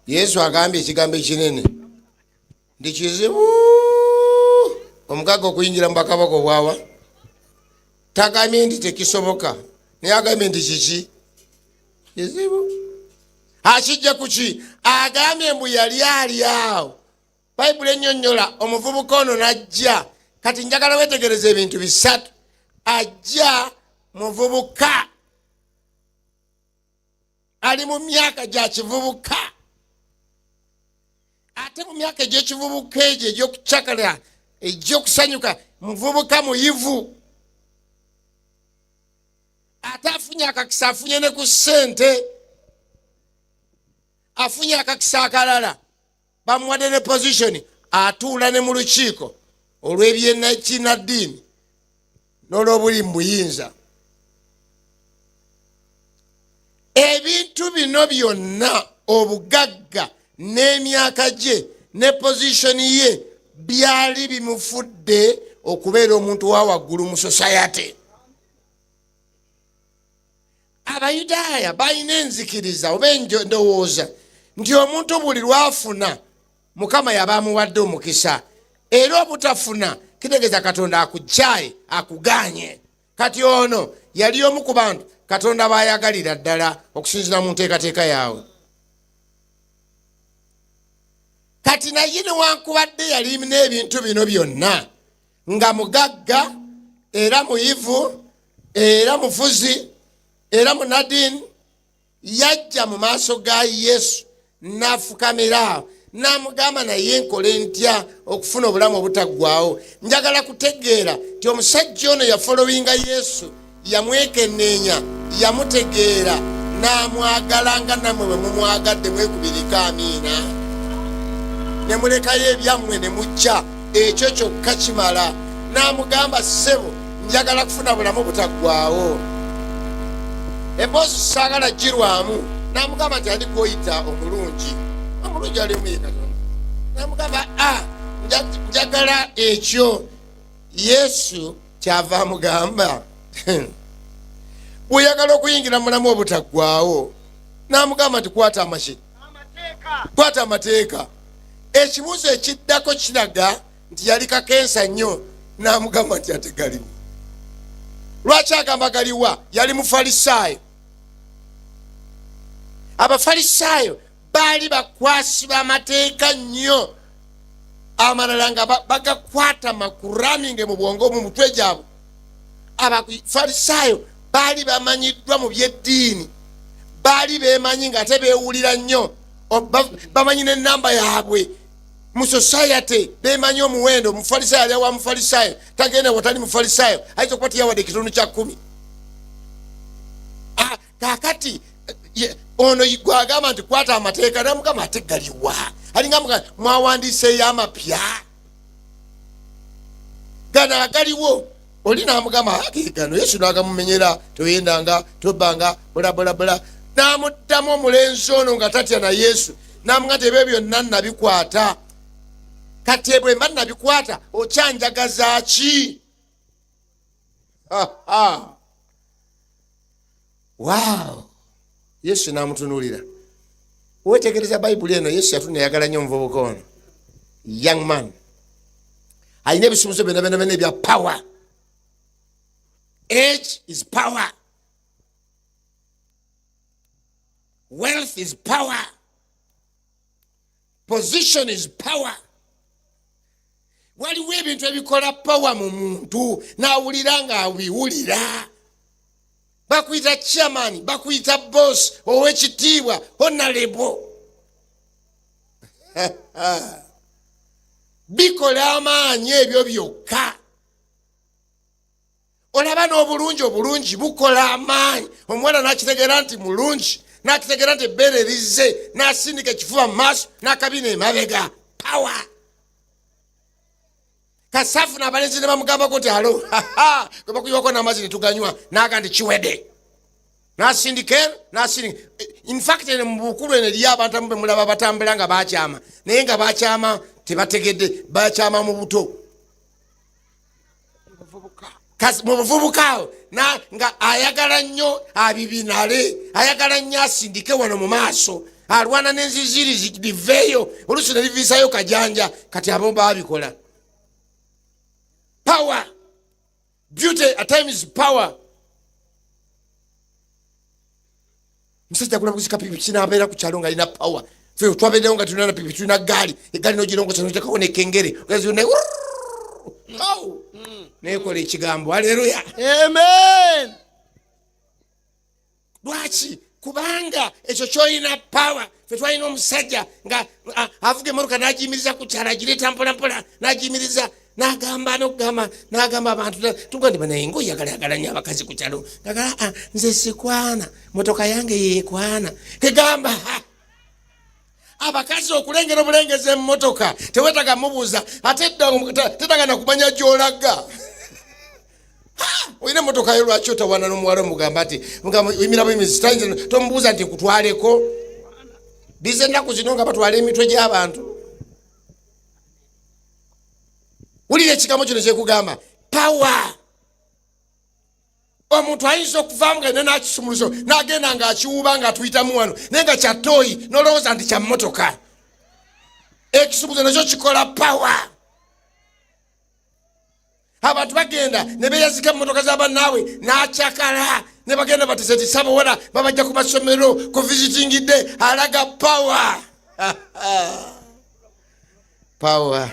Yesu agambye ekigambo ekinene nti kizibu omugagga okuyingira mu bwakabaka obwawa. Tagambye nti tekisoboka, naye agambye nti kiki? Kizibu. Akijja kuki? Agambye mbu yali ali awo, Bayibuli ennyonnyola, omuvubuka ono n'ajja. Kati njagala wetegereza ebintu bisatu. Ajja muvubuka, ali mu myaka gya kivubuka, ate mu myaka egy'ekivubuka egyo egy'okucakala, egy'okusanyuka, muvubuka muyivu, ate afunye akakisa, afunye ne ku ssente, afunye akakisa akalala, bamuwadde ne position, atuula ne mu lukiiko olw'ebyekinaddiini n'olwobuli mu buyinza. Ebintu bino byonna, obugagga n'emyaka gye ne position ye, byali bimufudde okubeera omuntu wa waggulu mu society. Abayudaaya balina enzikiriza oba endowooza nti omuntu buli lwafuna, Mukama yaba amuwadde omukisa, era obutafuna kitegeeza Katonda akugjaye, akuganye. Kati ono yali omu ku bantu Katonda bayagalira ddala okusinziira mu nteekateeka yaabwe. Kati naye newankubadde yali n'ebintu bino byonna, nga mugagga, Era muyivu, era mufuzi, era munadiini. Yajja mu maaso ga Yesu n'afukamira awo n'amugamba, naye nkole ntya okufuna obulamu obutaggwaawo? Njagala kutegeera nti omusajja ono yafolowinga Yesu, yamwekenneenya, yamutegeera, n'amwagala nga nammwe bwe mumwagadde. Mwekubireko amiina ne mulekayo ebyammwe ne mujja, ekyo kyokka kimala. N'amugamba, ssebo, njagala kufuna bulamu butaggwaawo. Emboozi saagala girwamu. N'amugamba nti, ani gwoyita omulungi? Omulungi ali omu ye Katonda. N'amugamba, a njagala ekyo. Yesu kyava amugamba, bweyagala okuyingira mulamu obutaggwaawo, n'amugamba nti kwata amaki, kwata amateeka. Ekibuuzo ekiddako kiraga nti yali kakensa nnyo. N'amugamba nti ate galiwa? Lwaki agamba galiwa? Yali mufalisaayo. Abafalisaayo baali bakwasi b'amateeka nnyo, amalala nga bagakwata makuraminge mu bwongo, mu mutwe gyabwe. Abafalisaayo baali bamanyiddwa mu byeddiini, baali bemanyi nga ate beewulira nnyo, bamanyi n'ennamba yaabwe mu society, bemanyi omuwendo. Omufalisaayo ali awa mufalisaayo, tagenda watali mufalisaayo, ayinza okuba teyawadde ekitundu kya 10. Kakati ono gwagamba nti kwata amateeka, namugamba ate galiwa? Alinga mwawandiiseeyo amapya gano agaliwo. Oli namugamba gano. Yesu nagamumenyera, toyendanga, tobbanga, bulabulabula. Namuddamu omulenzi ono nga tatya na Yesu, namuga nti ebyo byonna nabikwata, kati bwe mba nabikwata okyanjagaza ki? Wow! Yesu namutunulira. Wetegereza Bayibuli eno, Yesu yatuna yagala nnyo omuvubuka ono, young man alina ebisuubizo byonna byonna byonna ebya power. Age is power, wealth is power, position is power. Waliwo ebintu ebikola power mu muntu n'awulira ng'abiwulira. Bakuyita chairman, bakuyita boss, owekitiibwa, honorable, bikola amaanyi ebyo byokka. Olaba n'obulungi, obulungi bukola amaanyi. Omuwala n'akitegeera nti mulungi, n'akitegeera nti ebbeere erizze, n'asindika ekifuba mu maaso n'akabina emabega. Power. Kasaafu n'abalenzi ne bamugambako nti alo gwe bakuyiwako n'amazzi ne tuganywa, n'aga nti kiwede, n'asindika eno, n'asindika. Infact eno mu bukulu eno eriyo abantu amu bemulaba batambula nga bakyama, naye nga bakyama tebategedde, bakyama mu buto, mu buvubuka awo, nga ayagala nnyo abibinale, ayagala nnyo asindike wano mu maaso, alwana n'enziziri liveeyo, oluusi ne liviisayo kajanja. Kati abo babikola power. Beauty at times power. Musajja agula buguzi kapikipiki n'abeera ku kyalo nga alina power. Fe twabeerewo nga tulina na pikipiki, tulina gaali. Egaali n'ogirongosa notekako nekengere nekola ekigambo. Aleluya. Amen. Lwaki? Kubanga ekyo kyolina power. Fe twalina omusajja nga avuga emotoka n'agiyimiriza ku kyalo, agireeta mpolampola n'agiyimiriza, n'agamba nokugamba n'agamba abantu tuga nti banaye ngaoyagalayagala nnyo abakazi ku kyalo. Nagala, nze sikwana, motoka yange yekwana. Kegamba abakazi okulengera obulengeza emmotoka tewetaga mubuuza, ate tetaga nakumanya gyolaga. Olina emotoka yo, lwaki otawana n'omuwala omugamba nti yimira buyimizi? Tomubuuza nti kutwaleko. Biza ennaku zino nga batwala emitwe gy'abantu. Wulira ekigambo kino kyekugamba power. Omuntu ayinza okuvaamu nga alina n'akisumuluzo n'agenda ng'akiwuuba ng'atuyitamu wano, naye nga kya toy, n'olowooza nti kya mmotoka. Ekisumuluzo nakyo kikola power. Abantu bagenda ne beyazika emmotoka z'abannaabwe n'akyakala ne bagenda batese ti sabawala babajja ku masomero ku visiting day. Alaga power, power,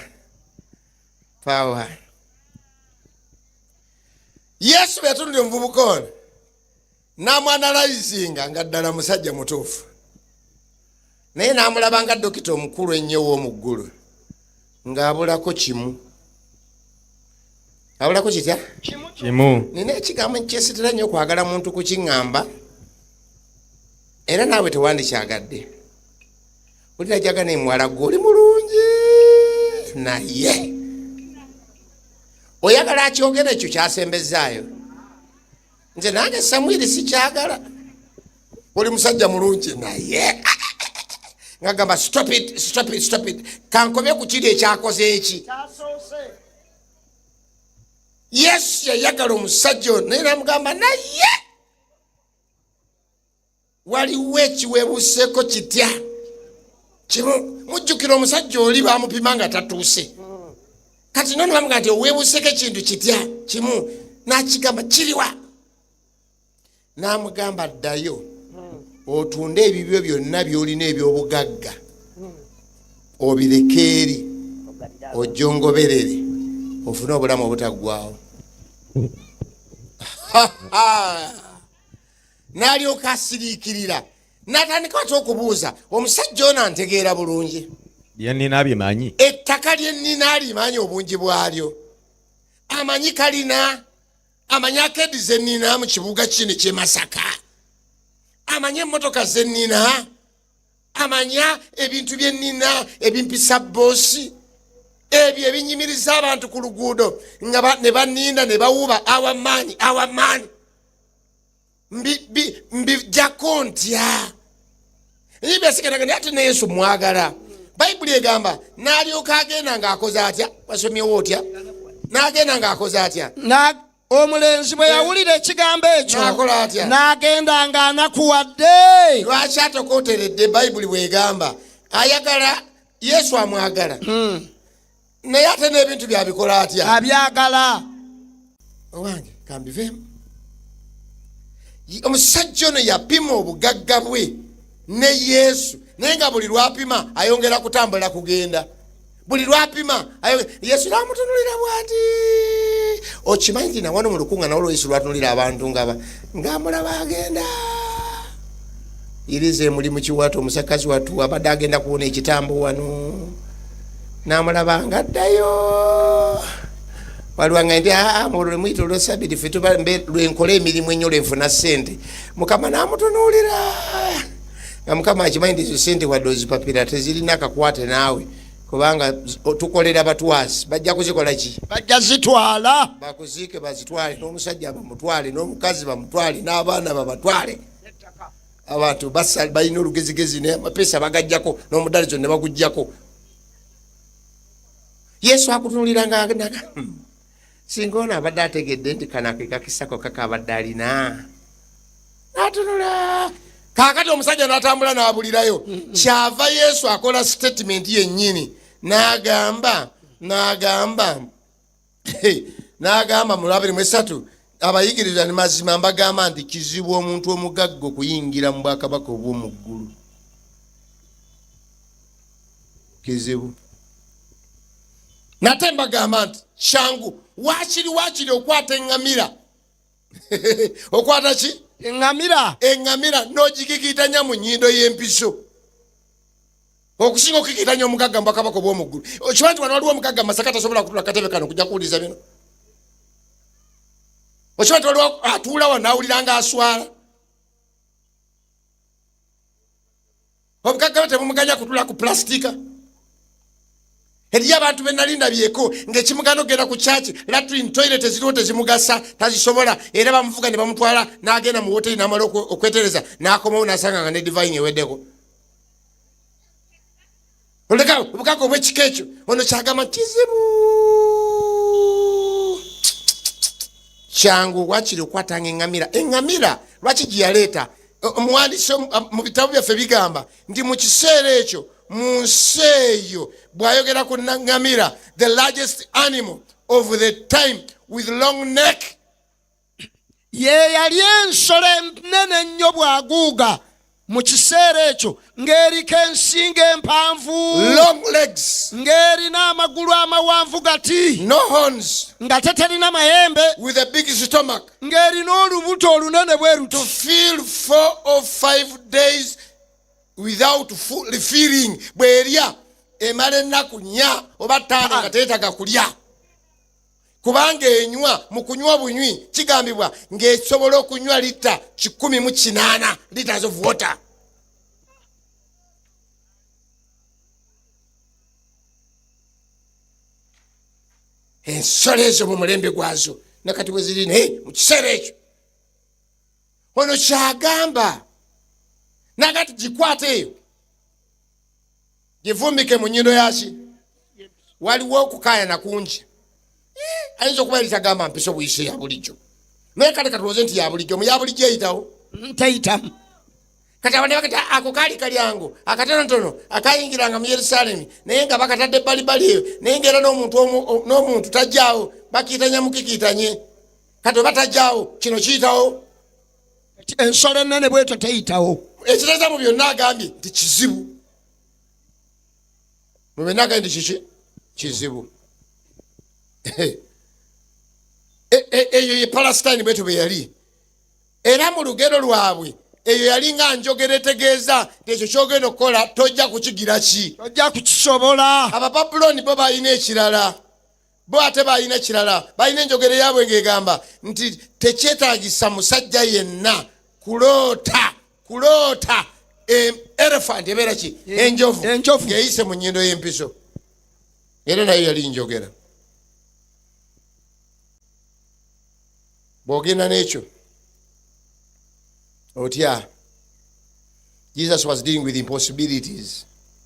power. Yesu bwe yatunulira omuvubuka ono n'amwanalayizinga nga ddala musajja mutuufu, naye n'amulaba nga dokita omukulu ennyo ow'omu ggulu ng'abulako kimu. Abulako kitya? Kimu. Nina ekigambo nkyesitera nnyo okwagala muntu kukiŋŋamba, era naawe tewandikyagadde. Olina jaga naye muwala gwe oli mulungi, naye oyagala akyogera ekyo kyasembezaayo. Nze nange Samwiri sikyagala, oli musajja mulungi naye ngagamba stop it, stop it, stop it, kankomye ku kiri ekyakoze eki. Yesu yayagala omusajja ono naye namugamba naye waliwo ekiwebuseeko kitya kimu. Mujjukira omusajja oli bamupima nga tatuuse, kati nono bamuga nti owebuseeko ekintu kitya kimu, nakigamba kiriwa, n'amugamba ddayo otunde ebibyo byonna by'olina eby'obugagga obireke eri ojjongoberere ofune obulamu obutaggwawo. N'alyoka asiriikirira n'atandika ate okubuuza omusajja ono antegeera bulungi? Byennina bimanyi. Ettaka lyennina alimanyi obungi bwalyo, amanyi kalina, amanyi akedi zennina mu kibuga kino eky'e Masaka, amanyi emmotoka zennina, amanya ebintu byennina ebimpisa boosi, ebyo ebinyimiriza abantu ku luguudo nga ne baninda ne bawuba awamaanyi awamaanyi, mbijjako ntya? Ebyasigalaga naye ate ne Yesu mwagala. Bayibuli egamba n'alyoka agenda ng'akoze atya? Wasomyewo otya? N'agenda ng'akoze atya? Omulenzi bwe yawulira ekigambo ekyo N'akola atya? N'agenda ng'anakuwadde. Lwaki atokoteredde? Bayibuli bwegamba ayagala Yesu, amwagala, naye ate n'ebintu byabikola atya? Abyagala. Owange kambiveemu. Omusajja ono yapima obugagga bwe ne Yesu, naye nga buli lwapima ayongera kutambula kugenda, buli lwapima Yesu namutunulira bwati. Okimanyi nti nawano mu lukuŋŋaana olwo Yesu lwatunulira abantu nga ng'amulaba agenda irize muli mu kiwato, omusakazi wattu abadde agenda kuwona ekitambo wano, namulaba nga addayo. Waliwo nga nti aa mulwe muyita olwesabiri ffe tuba lwenkola emirimu ennyo lwenfuna ssente. Mukama namutunuulira nga Mukama akimanyi nti ezo ssente wadde ozipapira tezirina akakwate naawe, kubanga tukolera batwasi, bajja kuzikola ki? Bajja zitwala. Bakuziike bazitwale, n'omusajja bamutwale, n'omukazi bamutwale, n'abaana babatwale. Abantu balina olugezigezi, n'amapeesa bagajjako, n'omudalizo ne bagujjako. Yesu akutunulira nga singa ono abadde ategedde nti kano ake kakisako kaka abadde alina, natunula kaakati omusajja n'atambula n'abulirayo. Kyava Yesu akola statement yennyini n'agamba mu 23 abayigiriza ni mazima mbagamba nti kizibu omuntu omugagga okuyingira mu bwakabaka obw'omu ggulu, kizibu. Nate mbagamba nti kyangu waakiri okwata eŋŋamira, okwata ki? Eŋŋamira. Eŋŋamira n'ogikikiitanya mu nnyindo y'empiso okusinga okukikiitanya omugagga mu bwakabaka obw'omu ggulu. Okimanyi nti wano waliwo omugagga mu Masaka tasobola kutula katebe kano kujja kuwuliza bino? Okimanyi nti waliwo atuula wano n'awulira nga aswala? Obugagga bwe tebumuganya kutula ku pulastika. Eriyo abantu be nali ndabyeko ng'ekimugana okugenda ku kyaki, latrine, toilet eziriwo tezimugasa, tazisobola, era bamuvuga ne bamutwala n'agenda mu woteri n'amala okwetereza n'akomawo n'asanga nga ne divine eweddeko. Oleka obugagga obw'ekika ekyo, ono kyagamba kizibu, kyangu wakiri okwatanga eŋŋamira. Eŋŋamira lwaki gye yaleeta? Omuwandiisi mu bitabo byaffe bigamba nti mu kiseera ekyo mu nsi eyo, bw'ayogera ku ŋŋamira, the largest animal of the time with long neck. Ye yali ensolo ennene ennyo bw'aguuga mu kiseera ekyo ng'eriko ensingo empanvu. Long leg. legs, Ng'erina amagulu amawanvu gati, no horns, nga teterina mayembe, with a big stomach, ng'erina olubuto olunene bwe to luti, fill 4 or 5 days without refilling. Bw'erya emala ennaku 4 oba 5 nga teetaga kulya, kubanga enywa mu kunywa bunywi. Kigambibwa ng'esobola okunywa lita 108 liters of water. Ensolo ezo mu mulembe gwazo nakati bwe ziri, naye mu kiseera ekyo ono kyagamba naga ti gikwata eyo givumbike mu nyindo yaki. Waliwo okukaayana kungi. Ayinza okuba yali tagamba mpiso buyise ya bulijjo, naye kale katulowooze nti ya bulijjo. Mu ya bulijjo eyitawo? Teyitamu. Kati abantu bakati ako kaali kalyango akatonotono akayingiranga mu Yerusaalemi, naye nga bakatadde balibali eyo, naye ngaera n'omuntu n'omuntu tajjaawo, bakiitanya mukikiitanye. Kati oba tajjaawo, kino kiyitawo? Ensolo ennene bwetyo teyitawo. Ekiteeza mu byonna agambye nti kizibu. Mu byonna agambye nti kiki? Kizibu. Eyo ye Palestine bwetyo bwe yali. Era mu lugero lwabwe eyo yali nga njogera etegeeza nti ekyo kyogenda okukola tojja kukigira ki? Tojja kukisobola. Abababulooni bo balina ekirala. Bo ate balina ekirala, balina enjogera yaabwe ng'egamba nti tekyetagisa musajja yenna kuloota elephant ebeera ki, enjovu, Enjovu. ng'eyise mu nnyindo y'empiso. Era nayo yali njogera. Bw'ogenda n'ekyo otya? Jesus was dealing with impossibilities.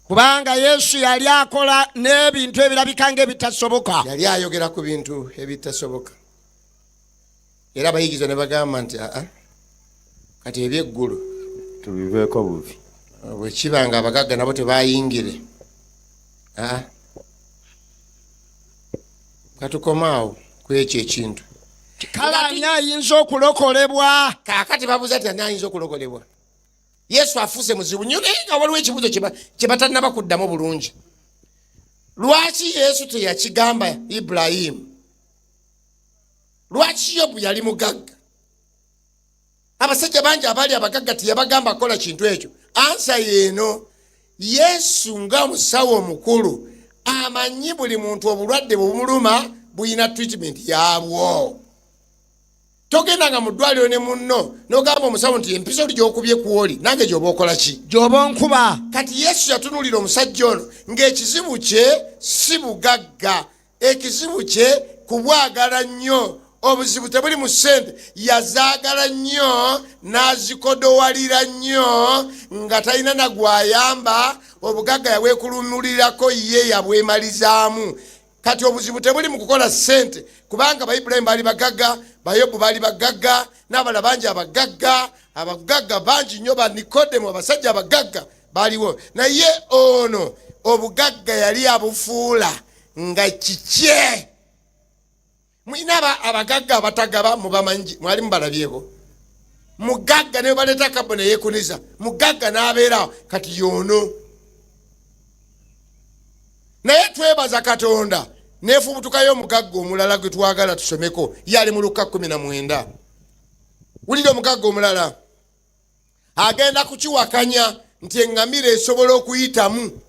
Kubanga Yesu yali akola n'ebintu ebirabika ng'ebitasoboka. Yali ayogera ku bintu ebitasoboka, era abayigirizwa ne bagamba nti, "Aa, kati ebyeggulu tubiveeko buvi." Bwe kiba nga abagagga nabo tebayingire, aa, katukomaawo ku ekyo ekintu. Kale ani ayinza okulokolebwa? Kaakati babuuza ti, ani ayinza okulokolebwa? Yesu afuuse muzibu nnyo, naye nga waliwo ekibuuzo kye batannaba kuddamu bulungi. Lwaki Yesu teyakigamba Ibulayimu? Lwaki Yobu yali mugagga? Abasajja bangi abaali abagagga teyabagamba kukola kintu ekyo. Answer yeeno: Yesu nga musawo omukulu amanyi buli muntu obulwadde bwebumuluma bulina treatment yabwo. Togendanga mu ddwaliro ne munno n'ogamba omusawo nti empiso oli gyokubye kwoli nange gyoba okola ki? Gy'oba onkuba. Kati Yesu yatunuulira omusajja ono ng'ekizibu kye si bugagga, ekizibu kye kubwagala nnyo. Obuzibu tebuli mu ssente, yazaagala nnyo n'azikodowalira nnyo nga talina nagwayamba. Obugagga yabwekulumulirako, ye yabwemalizaamu. Kati obuzibu tebuli mu kukola ssente, kubanga Baibulayimu baali bagagga, Bayobu baali bagagga, n'abala bangi abagagga, abagagga bangi nnyo, ba Nikodemu, abasajja abagagga baliwo. Naye ono obugagga yali abufuula nga kikye. Mulina abagagga abatagaba, mubamanyi, mwali mubalabyeko. Mugagga ne baleeta kabo neyekuniza, mugagga n'abeerawo. Kati yono naye twebaza Katonda nefubutukayo omugagga omulala gwe twagala tusomeko, yali mu Lukka 19. Wulira omugagga omulala agenda kukiwakanya nti eŋŋamira esobola okuyitamu.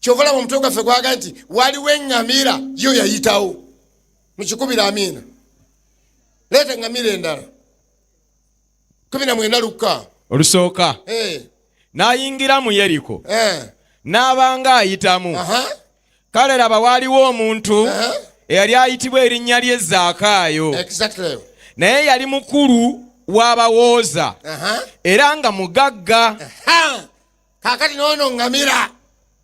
Kyova olaba omutwe gwaffe gwaga nti waliwo eŋŋamira yo yayitawo. Mukikubira amiina. Leeta eŋŋamira endala, 19 Lukka. Olusooka. N'ayingira mu Yeriko, n'abanga ayitamu. Kale laba, waaliwo omuntu eyali ayitibwa erinnya lye Zaakaayo. Naye yali mukulu w'abawooza era nga mugagga. Ha! Kaakati noono ŋŋamira,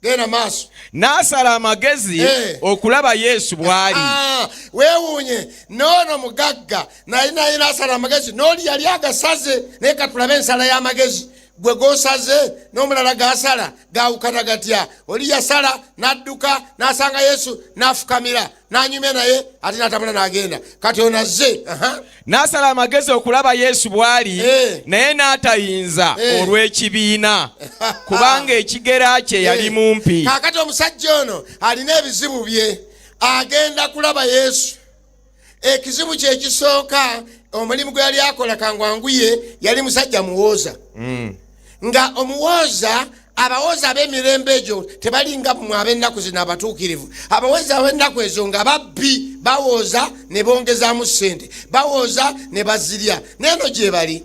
genda maaso. N'asala amagezi okulaba Yesu bw'ali. Ah, weewuunye, noono mugagga naye nasala amagezi, n'oli yali agasaze, naye katulabe ensala y'amagezi. Gwe gosaze n'omulala gasala gawukana gatya? Oli yasala n'adduka n'asanga Yesu n'afukamira n'anyumya naye, ate n'atambula n'agenda. Kati ono azze. N'asala amagezi okulaba Yesu bw'ali, naye n'atayinza olw'ekibiina, kubanga ekigera kye yali mumpi. Kaakati omusajja ono alina ebizibu bye, agenda kulaba Yesu. Ekizibu kye ekisooka, omulimu gwe yali akola kangwanguye, yali musajja muwooza. Nga omuwooza, abawooza ab'emirembe egyo tebalinga mmwe ab'ennaku zino abatuukirivu. Abawooza ab'ennaku ezo nga babbi, bawooza ne bongezaamu ssente, bawooza ne bazirya. Neeno gye bali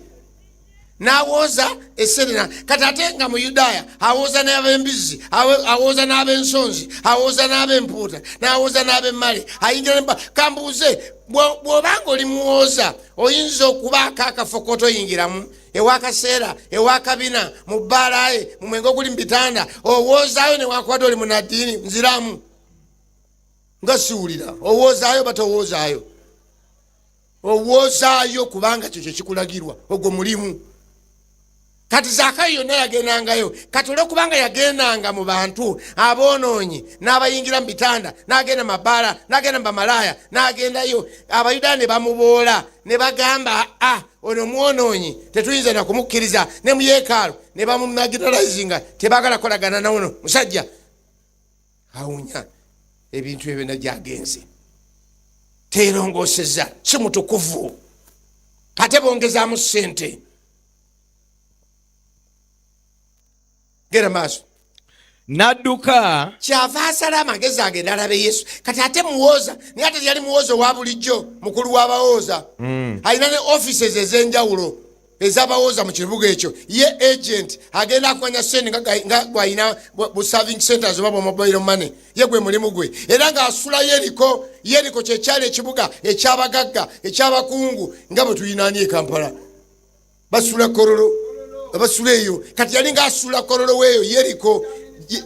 n'awooza esente. Kati ate nga Muyudaaya awooza n'ab'embizzi, awooza n'ab'ensonzi, awooza n'ab'empuuta, n'awooza n'ab'emmale, ayingira ne kambuuze, bw'obanga oli muwooza, oyinza okubaako akafo k'otoyingiramu ewakaseera, ewakabina, mu bbaalaye, mu mwenge oguli mu bitanda? Owoozaayo newankubadde oli munaddiini? Nziramu nga siwulira. Owoozaayo batowoozaayo? Owoozaayo, kubanga kyo kyekikulagirwa, ogwo mulimu. Kati Zaakayo yonna yagendangayo. Kati olwokubanga yagendanga mu bantu aboonoonyi, n'abayingira mu bitanda, n'agenda mu mabaala, n'agenda mu bamalaaya, n'agendayo, Abayudaaya ne bamuboola ne bagamba, a ono mwonoonyi, tetuyinza na kumukkiriza ne mu yeekaalu. Ne bamumarginalizinga, tebaagala kukolagana nawono musajja awunya ebintu ebyo. Nagyagenze teerongooseza, si mutukuvu, ate bongezaamu ssente. Gera maaso. N'adduka. Kyava asala amagezi agenda alabe Yesu. Kati ate muwooza, naye ate yali muwooza owa bulijjo, mukulu w'abawooza. Alina ne offices ez'enjawulo ez'abawooza mu kibuga ekyo. Ye agent, agenda akwanya sente nga gwalina bu serving centers oba bwa mobile money. Ye gwe mulimu gwe, era ng'asula Yeriko. Yeriko kyekyali ekibuga ekyabagagga, ekyabakungu, nga bwe tulinaani e Kampala basula Kololo, basula eyo. Kati yali ngaasula Kololo weeyo Yeriko,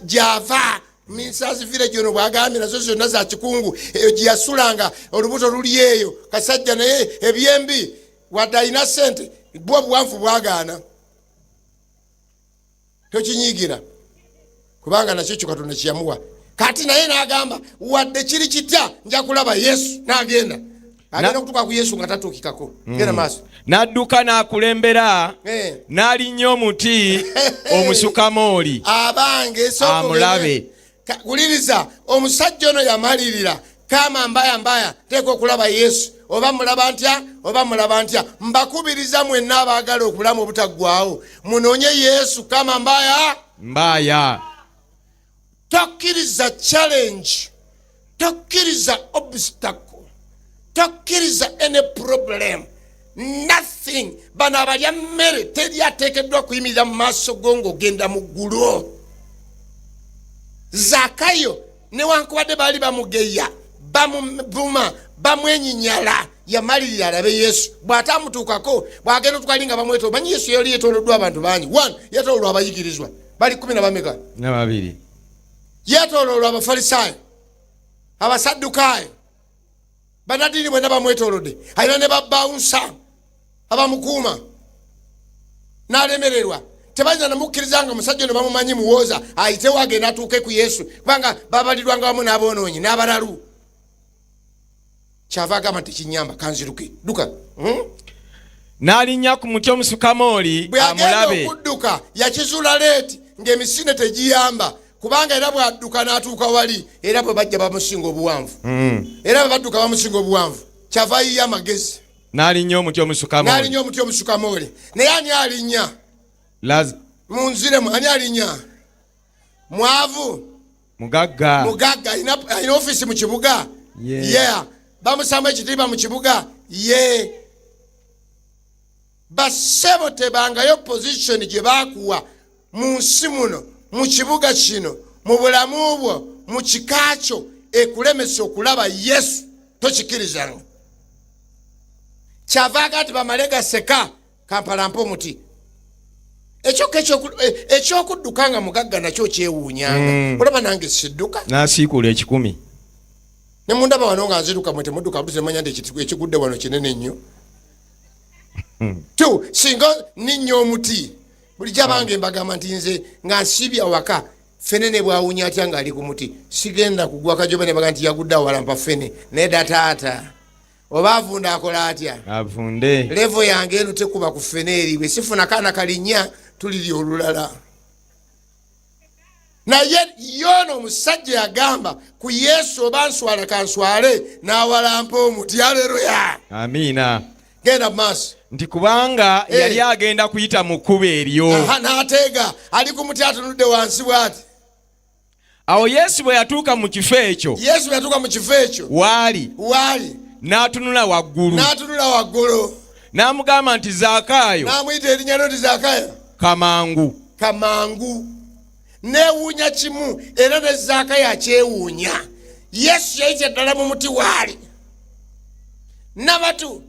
gyava Ministers Village ono bwagambye, nazo zonna za kikungu. Eyo gyeyasulanga, olubuto luli eyo kasajja. Naye ebyembi, wadde alina sente, bwo obuwanvu bwagaana. Tokinyiigira, kubanga nakyo kyo Katonda kyeyamuwa. Kati naye n'agamba, wadde kiri kitya, nja kulaba Yesu. N'agenda, agenda okutuuka ku Yesu nga tatuukikako. Genda maaso. N'adduka n'akulembera, n'alinnya omuti omusukamooli Abange, sooka amulabe. Wuliriza, omusajja ono yamalirira, kama mbaya mbaya, teeka okulaba Yesu, oba mulaba ntya, oba mulaba ntya. Mbakubiriza mwenna abaagala obulamu obutaggwawo, munoonye Yesu kama mbaya mbaya. Tokkiriza challenge, tokkiriza obstacle, tokkiriza any problem, nothing. Bano abalya mmere, teri ateekeddwa kuyimirira mu maaso go ng'ogenda mu ggulu. Zakayo newankubadde baali bamugeya, bamuvuma, bamwenyinyala, yamalirira alabe Yesu. Bw'ate amutuukako, bw'agenda otukali nga bamwetolo. Manyi Yesu yali yetoloddwa abantu bangi. One, yetololwa abayigirizwa bali kumi na bameka? Na 2. Yetoloolwa Abafalisaayo, Abasaddukaayo, banaddiini bwenna bamwetolodde. Alina ne babawunsa abamukuuma, n'alemererwa. Tebayinza namukkiriza nga musajja ono bamumanyi muwooza, ayitewo agenda atuuke ku Yesu, kubanga babalirwanga wamu n'aboonoonyi n'abalalu. Kyava agamba nti kinyamba, kanziruke duka. N'alinnya ku muti omusukamooli Bwe agenda amulabe. okudduka, yakizuula late ng'emisinde tegiyamba, kubanga era bw'adduka n'atuuka wali, era bwe bajja bamusinga obuwanvu. Era bwe badduka bamusinga obuwanvu. Kyava ayiye amagezi. N'alinnya omuti omusukamooli. N'alinnya omuti omusukamooli. Naye ani alinnya? Munziremu, ani alinnya? Mwavu? Mugagga. Mugagga. Alina ofiisi mu kibuga? Yeah. Yeah, bamusaamu ekitiibwa mu kibuga. Ye bassebo, tebangayo position gye bakuwa mu nsi muno, mu kibuga kino, mu bulamu bwo, mu kika kyo, ekulemesa okulaba Yesu. Tokikirizanga. Kyavaaga nti bamale gaseka Kampala mpa omuti. Ekyokka ekyokudduka nga mugagga nakyo kyewuunyanga. Olaba nange sidduka. N'asiikuula 100. Ne mundaba wano nga nziruka, mwe temudduka buti, temanya nti ekigudde wano kinene nnyo. Tu singa ninnya omuti. Bulijjo abange mbagamba nti nze nga nsiibye awaka, ffene ne bwawunya atya ng'ali ku muti, sigenda kugwa kajoba ne baga nti yagudde awalampa ffene. Nedda taata, oba avunda akola atya? Avunde. Levo yange eno tekuba ku ffene eri, bwe sifuna kaana kalinnya tulirya olulala. Naye yoono omusajja yagamba ku Yesu, oba nswala kanswale, n'awalampa omuti. Aleluya, amiina. Genda mu maaso. Nti kubanga yali agenda kuyita mu kkubo eryo. Aha, n'ateega ali ku muti atunudde wansi bw'ati. Awo Yesu bwe yatuuka mu kifo ekyo, Yesu bwe yatuuka mu kifo ekyo, waali, waali, n'atunula waggulu, n'atunula waggulu, n'amugamba nti, Zaakaayo, n'amuyita erinnya lyo nti Zaakayo, kamangu. Kamangu. Neewuunya kimu, era ne Zaakayo akyewuunya. Yesu yayita ddala mu muti waali nabatu.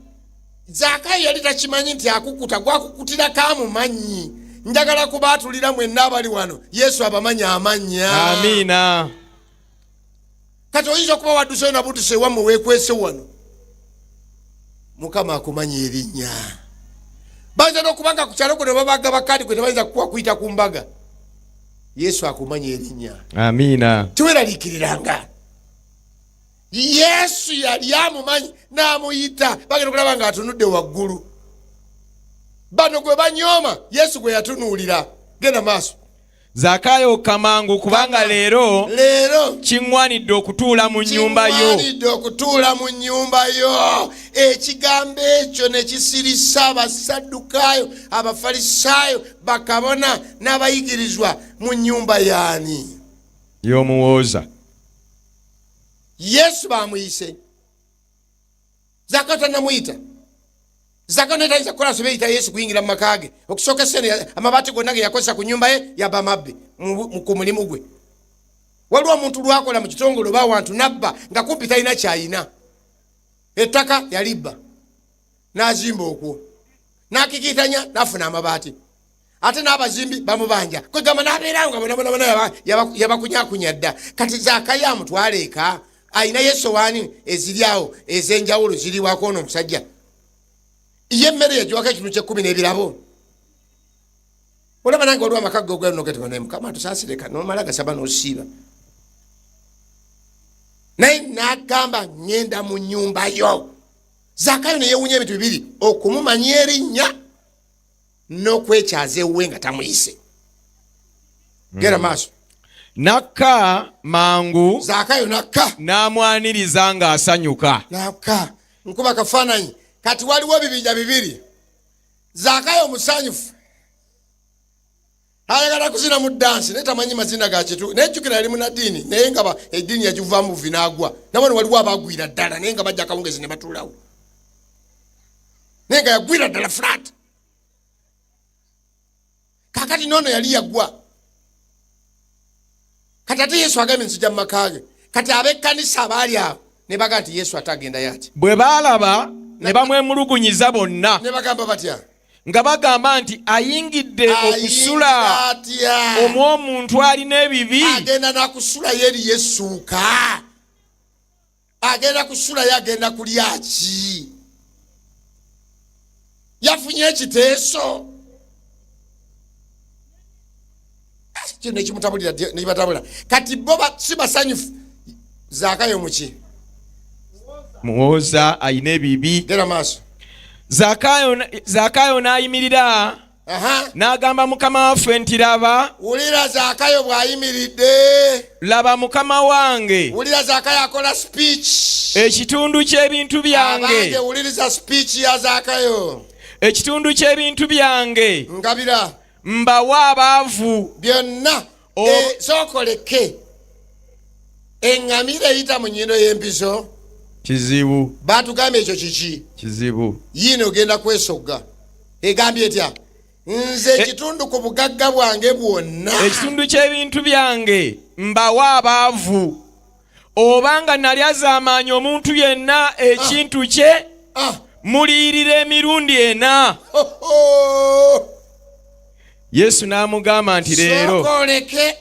Zaakayo yali takimanyi nti akukuta gwakukutirako amumanyi. Njagala kubaatulira mwenna abali wano, Yesu abamanyi amannya. Amiina. Kati oyinza okuba wadduseyo nabuduse ewammwe, weekwese wano, Mukama akumanyi erinnya. Bayinza n'okuba nga ku kyalo gwe nebabaga bakadi gwe tebayinza kukuwa kuyita ku mbaga. Yesu akumanyi erinnya. Amiina. Teweraliikiriranga, Yesu yali amumanyi n'amuyita. Bagenda okulaba ng'atunudde waggulu, bano gwe banyooma, Yesu gwe yatunuulira. Genda maaso. Zaakayo kamangu, kubanga leero, leero, kiŋŋwanidde okutuula mu nnyumba yo. Kiŋŋwanidde okutuula mu nnyumba yo. Ekigambo ekyo ne kisirisa Abasaddukaayo, Abafalisaayo, bakabona n'abayigirizwa. Mu nnyumba yaani? Y'omuwooza. Yesu bamuyise, Zakayo tanamuyita. Zakayo naye tayinza kukola nsobi eyita Yesu kuyingira mu maka ge. Okusooka esene amabaati gonna ge yakozesa ku nyumba ye yaba mabbe ku mulimu gwe. Waliwo omuntu lwakola mu kitongole oba awantu nabba nga kumpi talina kyayina. Ettaka yalibba n'azimba okwo, n'akikiitanya n'afuna amabaati, ate n'abazimbi bamubanja, kwegamba n'abeerawo nga bonabonabona yabakunyakunya dda. Kati Zakayo amutwala eka, alinayo esowaani eziri awo ez'enjawulo ziriwako ono omusajja. Ye emmere yagiwako ekitundu ky'ekkumi n'ebirabo. Olaba nange waliwo amaka goganogetibanaye, Mukama atusaasireka, nomala gasaba n'osiiba. Naye n'agamba, ŋŋenda mu nnyumba yo. Zakayo ne yeewuunya ebintu bibiri: okumumanya erinnya n'okwekyaza ewuwe nga tamuyise. Genda maaso. Nakka mangu. Zaakayo nakka. N'amwaniriza ng'asanyuka. Nakka. Nkuba kafaananyi. Kati waliwo ebibinja bibiri. Zaakayo omusanyufu ayagala kuzina mu dansi, naye tamanyi mazina ga kitu. Naye jjukira yali munaddiini, naye nga eddiini yagivaamu buvi n'agwa. Nabano waliwo abagwira ddala, naye nga bajja akawungezi ne batuulawo, naye nga yagwira ddala flat. Kakati noono yali yagwa. Kati ate Yesu agambye nzija mu maka ge. Kati ab'ekkanisa abaali abo ne baga nti Yesu ate agendayo ati. Bwe baalaba ne bamwemulugunyiza bonna. Ne bagamba batya? Nga bagamba nti ayingidde okusula Ayingira atya omw'omuntu alina ebibi? Agenda nakusulayo eri yesuuka, agenda kusulayo, agenda kulya ki? Yafunye ekiteeso kino nekimutabulira, nekibatabula. Kati bo si basanyufu. Zaakayo muki? Muwooza alina ebibi. Genda maaso. Zaakayo n'ayimirira n'agamba Mukama waffe nti, laba. Wulira Zaakayo bw'ayimiridde. Laba Mukama wange. Wulira Zaakayo akola speech. Ekitundu ky'ebintu byange. Abange, wuliriza speech ya Zaakayo. Ekitundu ky'ebintu byange ngabira mbawa abaavu. Byonna. Sookoleke eŋŋamira eyita mu nnyindo y'empiso. Kizibu. Batugambye ekyo kiki? Kizibu. Yiino ogenda kwesogga. Egambye etya? Nze ekitundu ku bugagga bwange bwonna. Ekitundu ky'ebintu byange mbawa abaavu, oba nga nali azaamaanya omuntu yenna ekintu kye, muliyirira emirundi ena. Ho, ho. Yesu n'amugamba nti leero. Sookoleke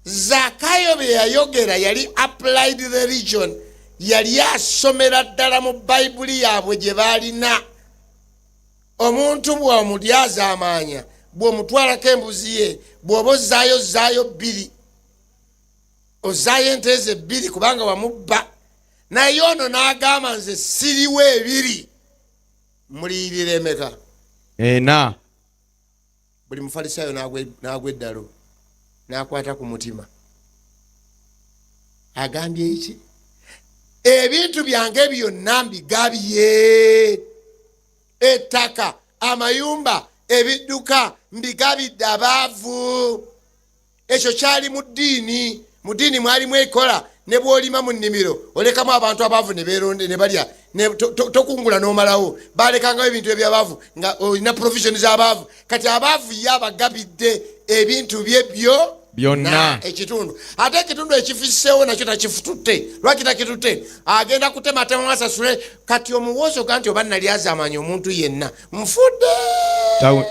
Zakayo bye yayogera yali applied religion, yali asomera ddala mu Bayibuli yaabwe gye baalina. Omuntu bw'omulyazaamaanya, bw'omutwalako embuzi ye, bw'oba ozzaayo zzaayo bbiri, ozaayo ente ezo ebbiri kubanga wamubba. Naye ono n'agamba, nze siriwo ebiri, muliyirira emeka? Ena. Buli mufalisaayo n'agwa eddalo, n'akwata ku mutima. Agambye eki? Ebintu byange byonna mbigabye, ettaka, amayumba, ebidduka, mbigabidde abaavu. Ekyo kyali mu ddiini. Mu ddiini mwalimu ekola ne bw'olima mu nnimiro olekamu abantu abaavu ne beeronde ne balya, tokungula n'omalawo. Balekangawo ebintu ebyabaavu nga olina provision z'abaavu. Kati abaavu ye abagabidde ebintu bye byo byonna. Ekitundu, ate ekitundu ekifisseewo nakyo takifututte. Lwaki takitutte? Agenda kutematemamu asasule. Kati omuwoozo ga nti oba nali azaamanya omuntu yenna nfudde.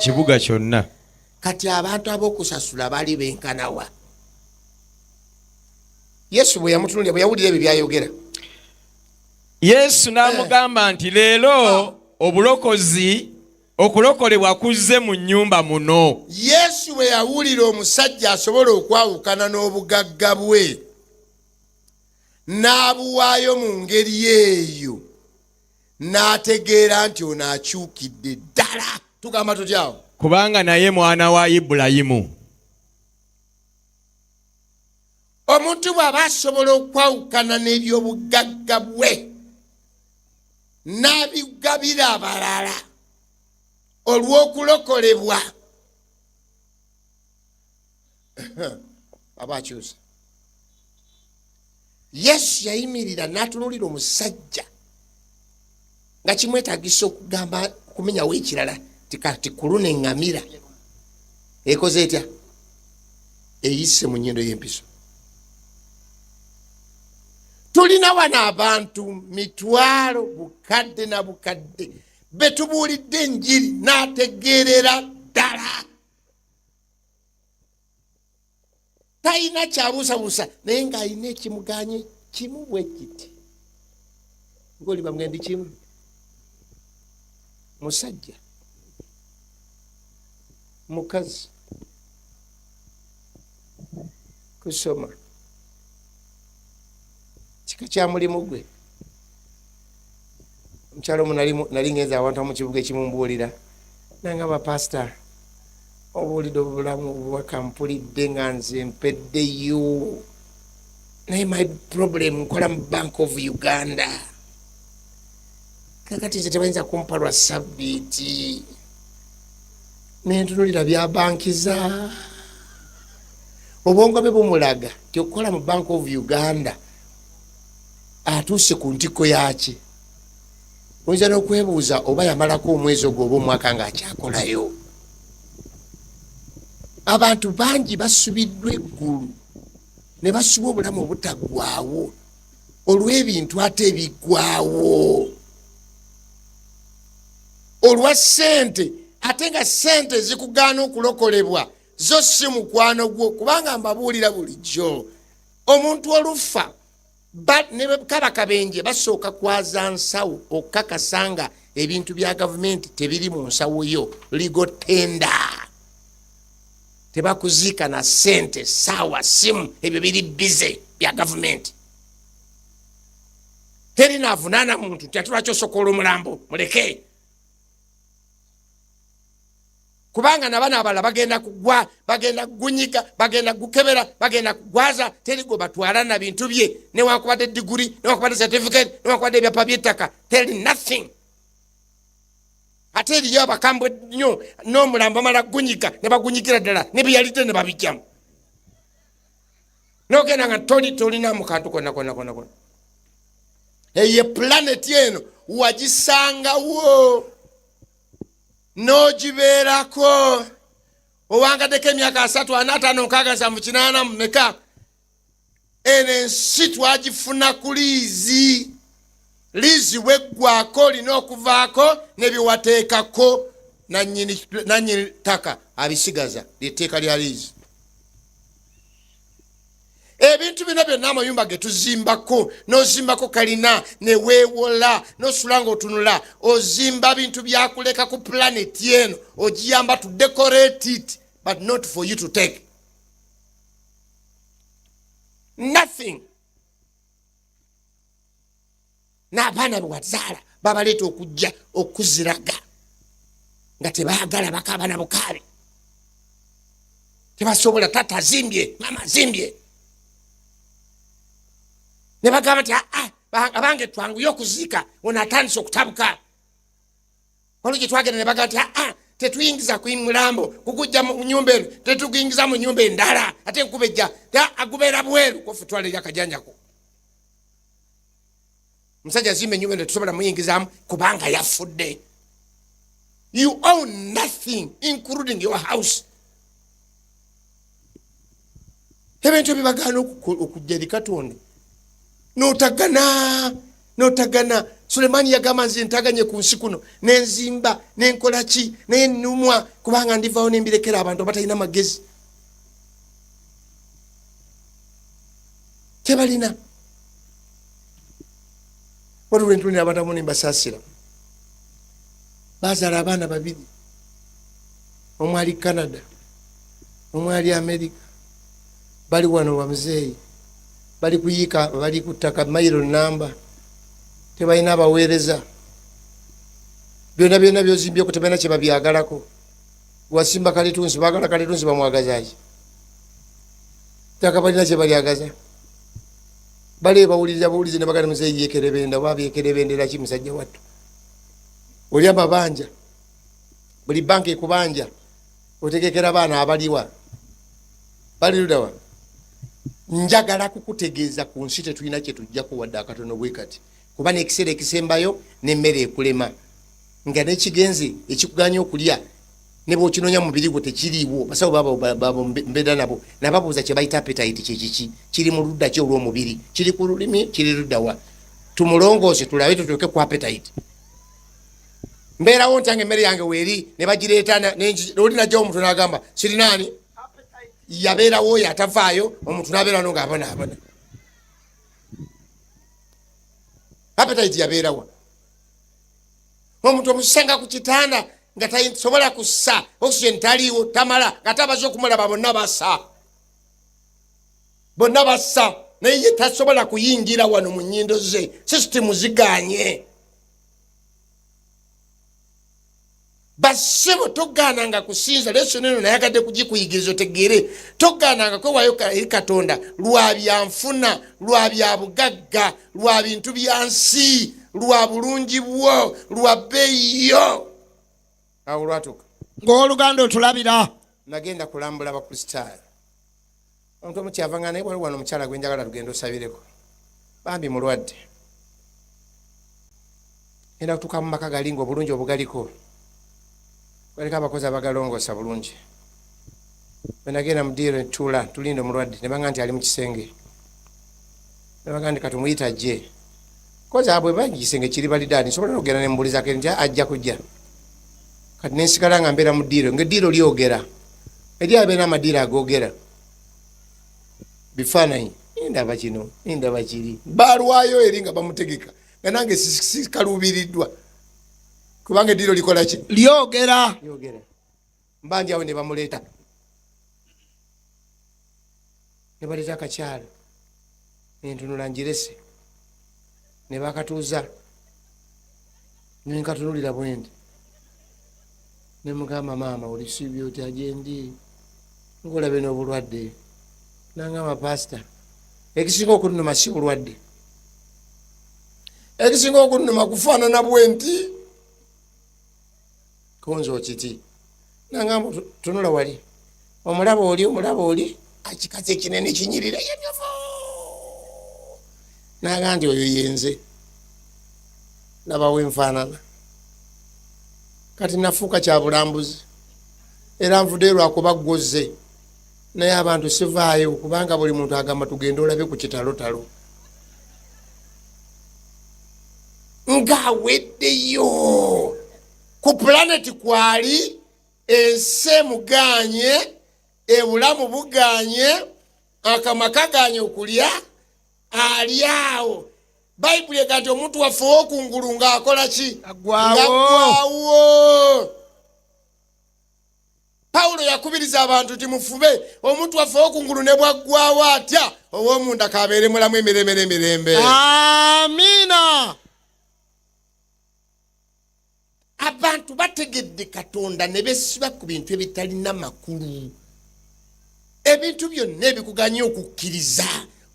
Kibuga kyonna. Kati abantu ab'okusasula bali benkanawa? Yesu bwe yamutunulira, bwe yawulira ebyo byayogera, Yesu n'amugamba nti, leero obulokozi, okulokolebwa kuzze mu nnyumba muno. Yesu bwe yawulira omusajja asobola okwawukana n'obugagga bwe n'abuwaayo mu ngeri eyo, n'ategeera nti ono akyukidde ddala. Tugamba tutyawo? Kubanga naye mwana wa Ibulayimu. Omuntu bw'aba asobola okwawukana n'ebyobugagga bwe n'abigabira abalala olw'okulokolebwa, aba akyusa. Yesu yayimirira n'atunuulira omusajja nga kimwetagisa okugamba okumenyawo ekirala ti kati kuluna eŋŋamira ekoze etya eyise mu nnyindo y'empiso. Tulina wano abantu mitwalo bukadde na bukadde betubuulidde enjiri n'ategeerera ddala, talina kyabuusabuusa, naye ng'alina ekimuganye kimu bwe kiti, ng'oli bamwendi kimu, musajja, mukazi, kusoma, kika kya mulimu gwe. Omukyalo omu nali ngenze awantu mu kibuga ekimu mbuulira, nangamba, pasita, obuulidde obulamu obubaka, mpulidde nga nze mpeddeyo, naye my problem, nkola mu Bank of Uganda, kakati nze tebayinza kumpa lwa sabbiiti. Nentunulira bya bankiza, obwongo bwe bumulaga ti okukola mu Bank of Uganda atuuse ku ntikko yaki. Oyinza n'okwebuuza oba yamalako omwezi ogwo oba omwaka ng'akyakolayo. Abantu bangi basubiddwa eggulu ne basubwa obulamu obutaggwaawo olw'ebintu ate ebiggwaawo, olwa ssente, ate nga ssente zikugaana okulokolebwa zo si mukwano gwo. Kubanga mbabuulira bulijjo, omuntu olufa ne kaba kabenje, basooka kwaza nsawo okukakasa nga ebintu bya gavumenti tebiri mu nsawo yo legal tender. Tebakuziika na ssente, saawa, simu, ebyo biri bize bya gavumenti. Teri naavunaana muntu nti ate lwaki osokola omulambo, muleke, kubanga nabano abalala bagenda kugwa, bagenda kugunyiga, bagenda kukebera, bagenda kugwaza. Teri gwe batwala na bintu bye, newankubadde diguri, newankubadde certificate, newankubadde ebyapa by'ettaka, teri nothing. Ate eriyo abakambwe nnyo, n'omulambo bamala kugunyiga ne bagunyigira ddala, ne byeyalidde ne babijjamu, nogenda nga toli tolinamu kantu konna konna konna konna. Eyo planet eno wagisangawo n'ogibeerako, owangaddeko emyaka 30, 40, 50, 60, 70, 80, mumeka. Eno ensi twagifuna ku liizi. Liizi bweggwako olina okuvaako nebyewateekako, nanyini ttaka abisigaza. Lyetteeka lya liizi. Ebintu bino byonna, amayumba ge tuzimbako, n'ozimbako kalina ne weewola n'osula ng'otunula, ozimba bintu byakuleka ku planet eno, ogiyamba to decorate it, but not for you to take nothing. N'abaana be wazaala babaleeta okujja okuziraga nga tebaagala, bakaaba na bukaabi, tebasobola. Tata azimbye, mama azimbye, ne bagamba nti, "Ah, ah, abange twanguye okuziika ono atandise okutabuka." Waliwo gye twagenda ne bagamba nti, "Aa, tetuyingiza ku mulambo kugujja mu nyumba eno, tetuguyingiza mu nyumba endala, ate enkuba ejja, agubeera bweru." Kofe twala eri akajanjako. Omusajja azimba enyumba eno, tetusobola muyingizamu kubanga yafudde. You own nothing, including your house. Ebintu ebibagaana okujja eri Katonda, notagana notagana. Sulemaani yagamba, nze ntaganye ku nsi kuno, nenzimba, nenkola ki, naye nnumwa kubanga ndivawo nembirekera abantu abatalina magezi, tebalina. Waliwo lwentulira abantu abamu nembasaasira, bazaala abaana babiri, omu ali Canada, omu ali America, bali wano bamuzeeyi, bali kuyiika, bali ku ttaka mayiro namba, tebalina abaweereza. Byonna byonna byozimbyeko tebalina kyebabyagalako. Wasimba kalitunsi, bagala kalitunsi, bamwagazaki? Ttaka balina kyebalyagaza? Bali bawuliriza buwulizi ne bagala muzeeyi yekerebenda oba byekerebendera ki. Musajja wattu, oli amabanja, buli banka ekubanja, otegekera baana abaliwa, bali ludawa? Njagala kukutegeeza, ku nsi tetulina kyetujjako wadde akatono bwe kati, kuba n'ekiseera ekisembayo n'emmere ekulema, nga n'ekigenze ekikuganya okulya ne bw'okinoonya mu mubiri gwo tekiriiwo. Basawo babo mbeera nabo, nababuuza kye bayita appetite kyekiki, kiri mu ludda ki olw'omubiri? Kiri ku lulimi? Kiri luddawa? Tumulongoose tulabe tutuuke ku appetite. Mbeerawo ntya nga emmere yange weeri ne bagireeta, oli najjawo omuntu n'agamba sirinaani? Yabeerawo oyo atavaayo, omuntu n'abeera no ng'abonaabona. Appetite yabeerawa? Omuntu omusanga ku kitanda nga tasobola kussa, oxygen taliiwo, tamala, nga tabaze okumulaba, bonna bassa, bonna bassa, naye ye tasobola kuyingira wano mu nyindo ze, sisitimu ziganye. Bassebo, togaananga kusinza lesson eno, nayagadde kugikuyigiriza otegeere. Togaananga kwewayo eri Katonda lwa byanfuna, lwa bya bugagga, lwa bintu bya nsi, lwa bulungi bwo, lwa bbeeyi yo. Awo lwatuuka. Ng'oluganda otulabira. Nagenda kulambula Abakristaayo. Omuntu omu kyava nga naye, waliwo wano omukyala gwe njagala tugenda osabireko, bambi mulwadde. Genda kutuuka mu maka gali nga obulungi obugaliko, galiko abakozi abagalongoosa bulungi. Bwe nagenda mu ddiiro netutuula tulinda omulwadde, ne baŋŋamba nti ali mu kisenge. Ne bagamba nti katumuyite ajje, kozi abwe bangi kisenge kiri balidaani, nsobola n'okugenda ne mbuulizako nti ajja kujja. Kati nensigala nga mbeera mu ddiiro, ng'eddiiro lyogera, eri abeera amadiiro agoogera bifaananyi, ndaba kino, ndaba kiri, balwayo eri nga bamutegeka, nga nange sikaluubiriddwa kubanga eddiiro likola ki? Lyogera. Lyogera. Mba ndi awo ne bamuleeta, ne baleeta akakyalo, nentunula ngirese, ne bakatuuza, nenkatunulira bwendi, nemugamba, "Maama, oli sibi otya gyendi ngaolabe n'obulwadde?" Nangamba, "Pasita, ekisinga okunnuma si bulwadde, ekisinga okunnuma kufaanana bwe nti konza okiti." Nangamba, "Tunula wali, omulaba oli, omulaba oli akikazi ekinene kinyirira yenyofu?" Naga nti, "Oyo yenze, labawo enfaanana. Kati nafuuka kya bulambuzi, era nvuddeyo lwakuba gwoze, naye abantu sivaayo kubanga buli muntu agamba tugende olabe ku kitalotalo." Ng'aweddeyo ku planet kwali, ensi emuganye, ebulamu buganye. Akamwa kaganye okulya, ali awo. Bayibuli ega nti omuntu waffe ow'okungulu ng'akola ki? Ng'aggwawo. Pawulo yakubiriza abantu nti mufube omuntu waffe ow'okungulu ne bwaggwawo atya, ow'omunda kabeere mulamu emirembe n'emirembe. Amiina. Abantu bategedde Katonda ne besiba ku bintu ebitalina makulu. Ebintu byonna ebikuganya okukkiriza,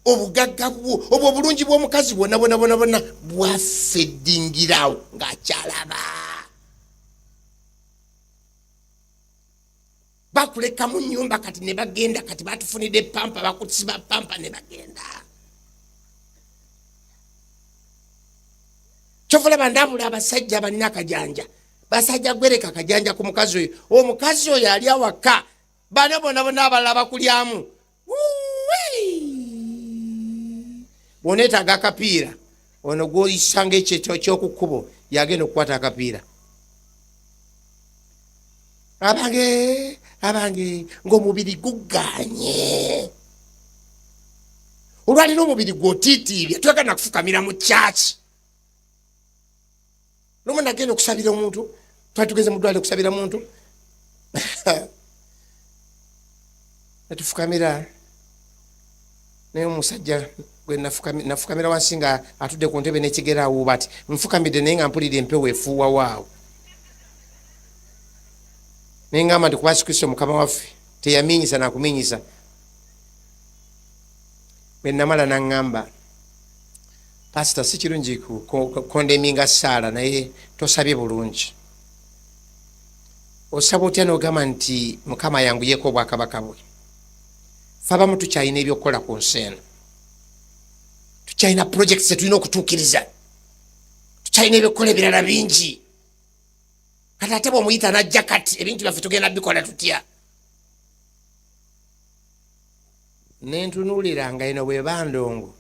obugagga bwo, obwo obulungi bw'omukazi bwonna bwonna bwonna bwonna bwafeddingirawo ng'akyalaba. Bakuleka mu nnyumba kati ne bagenda, kati batufunidde pampa, bakusiba pampa ne bagenda. Kyova olaba ndabula abasajja abalina akajanja, basajja gwereka akajanja ku mukazi oyo. Omukazi oyo ali awaka, bana bona bona abalala bakulyamu. Bw'oneetaaga akapiira, ono gw'oyisanga ekyeto ky'oku kkubo yagenda okukwata akapiira. Abange, abange, ng'omubiri guganye olwaliro, omubiri gwotiitiibya, twagala nakufukamira mu kyaki. Lumu nagenda okusabira omuntu, twali tugenze mu ddwaliro okusabira muntu, netufukamira, naye omusajja gwe nafukamira wansi nga atudde ku ntebe n'ekigere awuuba ati nfukamidde, naye nga mpulira empewo efuuwa waawo. Naye ngamba nti kuba Kristo Mukama waffe teyaminyisa nakuminyisa. Bwe namala naŋŋamba, "Pasita, si kirungi condemninga saala, naye tosabye bulungi. Osaba otya n'ogamba nti Mukama ayanguyeko obwakabaka bwe? Fe abamu tukyalina ebyokukola ku nsi eno, tukyalina projects zetulina okutuukiriza, tukyalina ebyokukola ebirala bingi. Kati ate bwomuyita najja, kati ebintu byaffe tugenda bikola tutya?" Nentunuulira nga eno bweba ndongo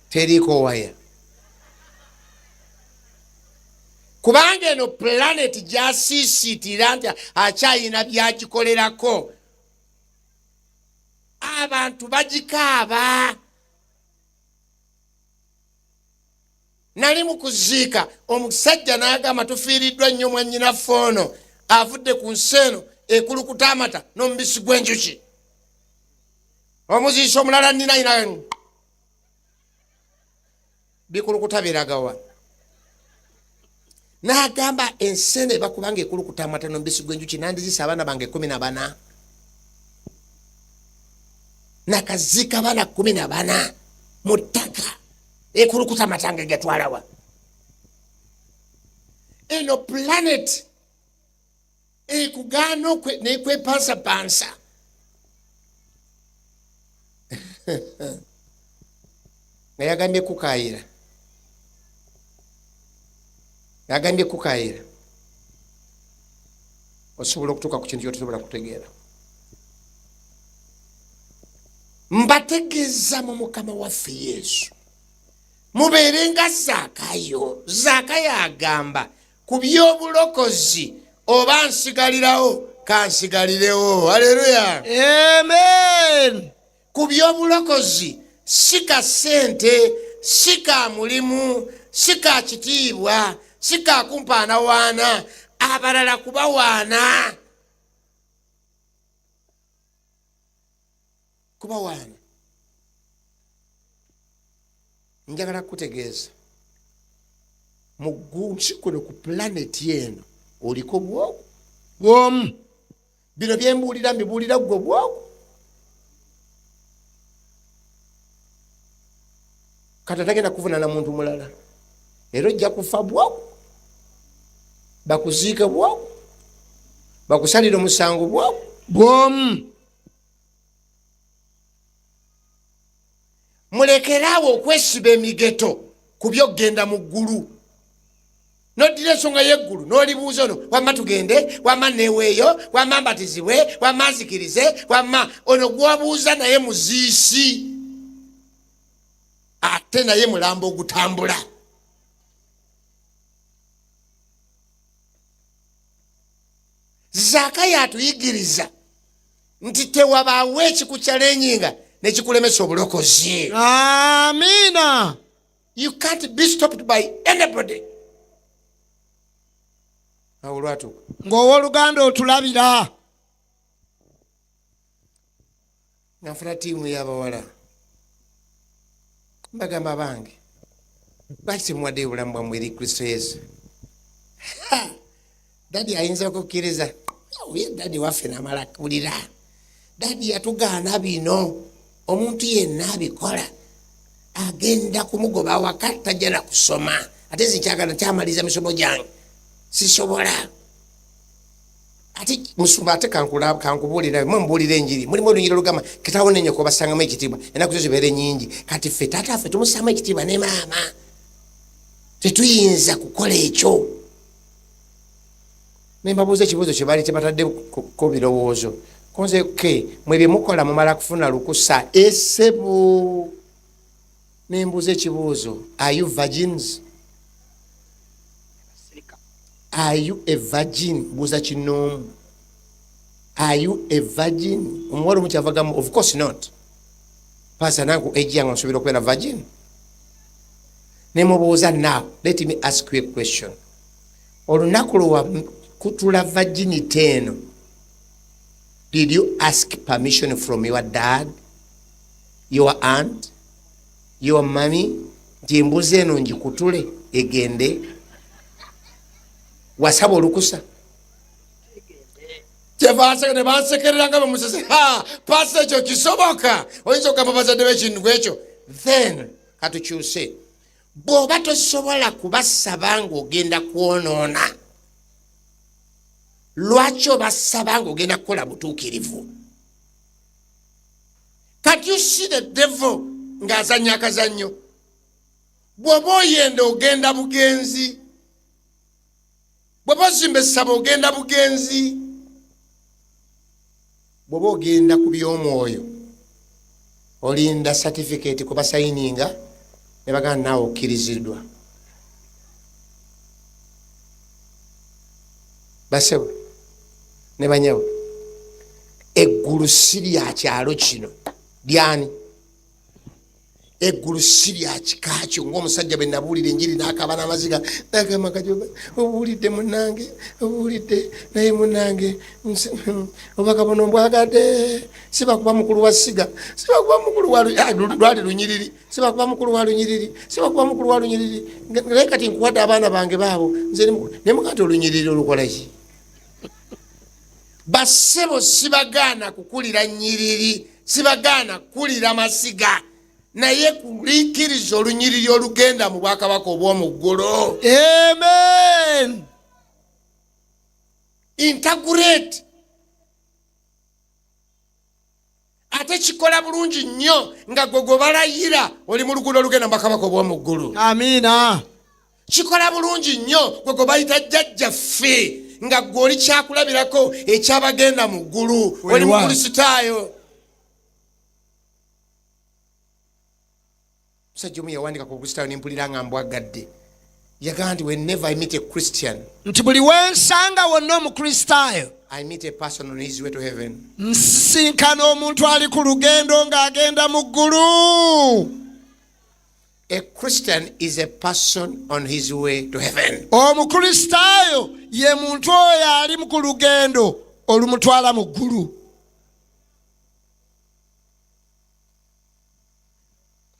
teriiko waya, kubanga eno planet gyasiisiitira nti akyayina byagikolerako, abantu bagikaaba. Nali mu kuziika, omusajja n'agamba, "Tufiiriddwa nnyo mwannyinaffe ono, avudde ku nsi eno ekulukuta amata n'omubisi gw'enjuki." Omuziisi omulala nina ina bikulukuta biragawa? N'agamba, "Ensi eno ebakubanga ekulukuta amata n'omubisi gw'enjuki, nandizisa abaana bange 14, nakaziika abaana 14 mu ttaka, ekulukuta amata nga getwalawa?" Eno planet ekugaana nekwepansapansa nga yagambye kukayira, yagambye kukayira. Osobola okutuuka ku kintu kyotosobola kutegeera. Mbategeeza mu Mukama waffe Yesu, mubeere nga Zaakayo. Zaakayo agamba ku by'obulokozi, oba nsigalirawo kansigalirewo. Aleluya. Amen. Ku by'obulokozi, si ka ssente, si ka mulimu, si ka kitiibwa, si ka kumpaanawaana abalala kubawaana kubawaana. Njagala kukutegeeza, mu nsi kuno, ku planeti eno, oliko bwoku. Bwomu. Bino byembuulira mbibuulira gwe bwoku. Kati atagenda kuvunana muntu mulala, era ojja kufa bwoku, bakuziike bwoku, bakusalire omusango bwoku. Bwomu. Mulekeraawo okwesiba emigeto ku byokugenda mu ggulu. Noddira ensonga y'eggulu n'olibuuza ono, "Wamma tugende, wamma neeweeyo, wamma mbatizibwe, wamma nzikirize, wamma." Ono gwabuuza naye muziisi, ate naye mulambo ogutambula. Zaakayo atuyigiriza. Nti tewabaawo ekikuchallenginga nekikulemesa obulokozi. Amiina. You can't be stopped by anybody. Awo olwatuuka, Ng'owooluganda otulabira, nga nfuna tiimu y'abawala, mbagamba, "Bange, lwaki temuwaddeyo obulamu bwammwe eri Kristo Yesu?" Ha! "Daddy ayinza okukkiriza?" Oye daddy waffe namala kuwulira, "Daddy yatugaana bino, omuntu yenna abikola agenda kumugoba awaka, tajja na kusoma, ate nze nkyamaliza misomo gyange, sisobola." Ate musumba, ate kankubuulira, mwe mubuulira enjiri, mulimu olunyiri olugamba, "Kitaawo ne nnyoko basangamu ekitiibwa, ennaku zo zibeere nyingi." Kati ffe taata ffe tumusaamu ekitiibwa ne maama, tetuyinza kukola ekyo. Nembabuuza ekibuuzo kye baali tebatadde ko birowoozo konze ke mwe byemukola mumala kufuna lukusa esebo. Nembuuza ekibuuzo, "Are you virgins? Are you a virgin?" Buuza kinoomu, "Are you a virgin?" Omuwala omu kyavagamu, "Of course not, pastor, nange age yange nsuubira okubeera virgin." Nemubuuza, "Now let me ask you a question. Olunaku lwewakutula virginity eno, did you ask permission from your dad, your aunt, your mommy, nti embuzi eno ngikutule egende? Wasaba olukusa?" Kyeva ne bansekerera nga bamusese, "Pastor, ekyo kisoboka? Oyinza okugamba bazadde b'ekintu ekyo?" Then katukyuse. Bw'oba tosobola kubasaba ng'ogenda kwonoona, lwaki obasaba ng'ogenda kukola butuukirivu? Kati you see the devil ng'azannya akazannyo. Bw'oba oyenda, ogenda bugenzi. Bw'oba ozimba essaba, ogenda bugenzi. Bw'oba ogenda ku by'omwoyo, olinda satifiketi kubasayininga ne bagamba naawe okkiriziddwa. Basebo ne banyawo, eggulu si lya kyalo kino. Lyani? Eggulu si lya kika kyo. Ngaomusajja bwe nabuulira enjiri n'akaba n'amaziga, nagamba, "Kajoba, obuulidde munange, obuulidde, naye munange obubaka buno mbwagadde. Sibakuba mukulu wa ssiga, sibakuba mukulu wa lwali lunyiriri, sibakuba mukulu wa lunyiriri, sibakuba mukulu wa lunyiriri, naye kati nkuwadde abaana bange baabo nze naye muga nti olunyiriri olukola ki?" Bassebo, sibagaana kukulira nyiriri, sibagaana kukulira masiga, naye kuliikiriza olunyiriri olugenda mu bwakabaka obw'omu ggulu. Amen. Integrate. Ate kikola bulungi nnyo nga gwe gwe balayira oli mu luguudo olugenda mu bwakabaka obw'omu ggulu. Amiina. Kikola bulungi nnyo gwe gwe bayita jjajjaffe nga gwe oli kyakulabirako ekyabagenda mu ggulu, oli Weewaawo. Mukristaayo. Musajja omu yawandika ku Bukristaayo nempulira nga mbwagadde. Yagamba nti, "Whenever I meet a Christian," nti buli wensanga wonna omukristaayo, "I meet a person on his way to heaven." Nsisinkana omuntu ali ku lugendo ng'agenda mu ggulu. A Christian is a person on his way to heaven. Omukristaayo ye muntu oyo ali ku lugendo olumutwala mu ggulu.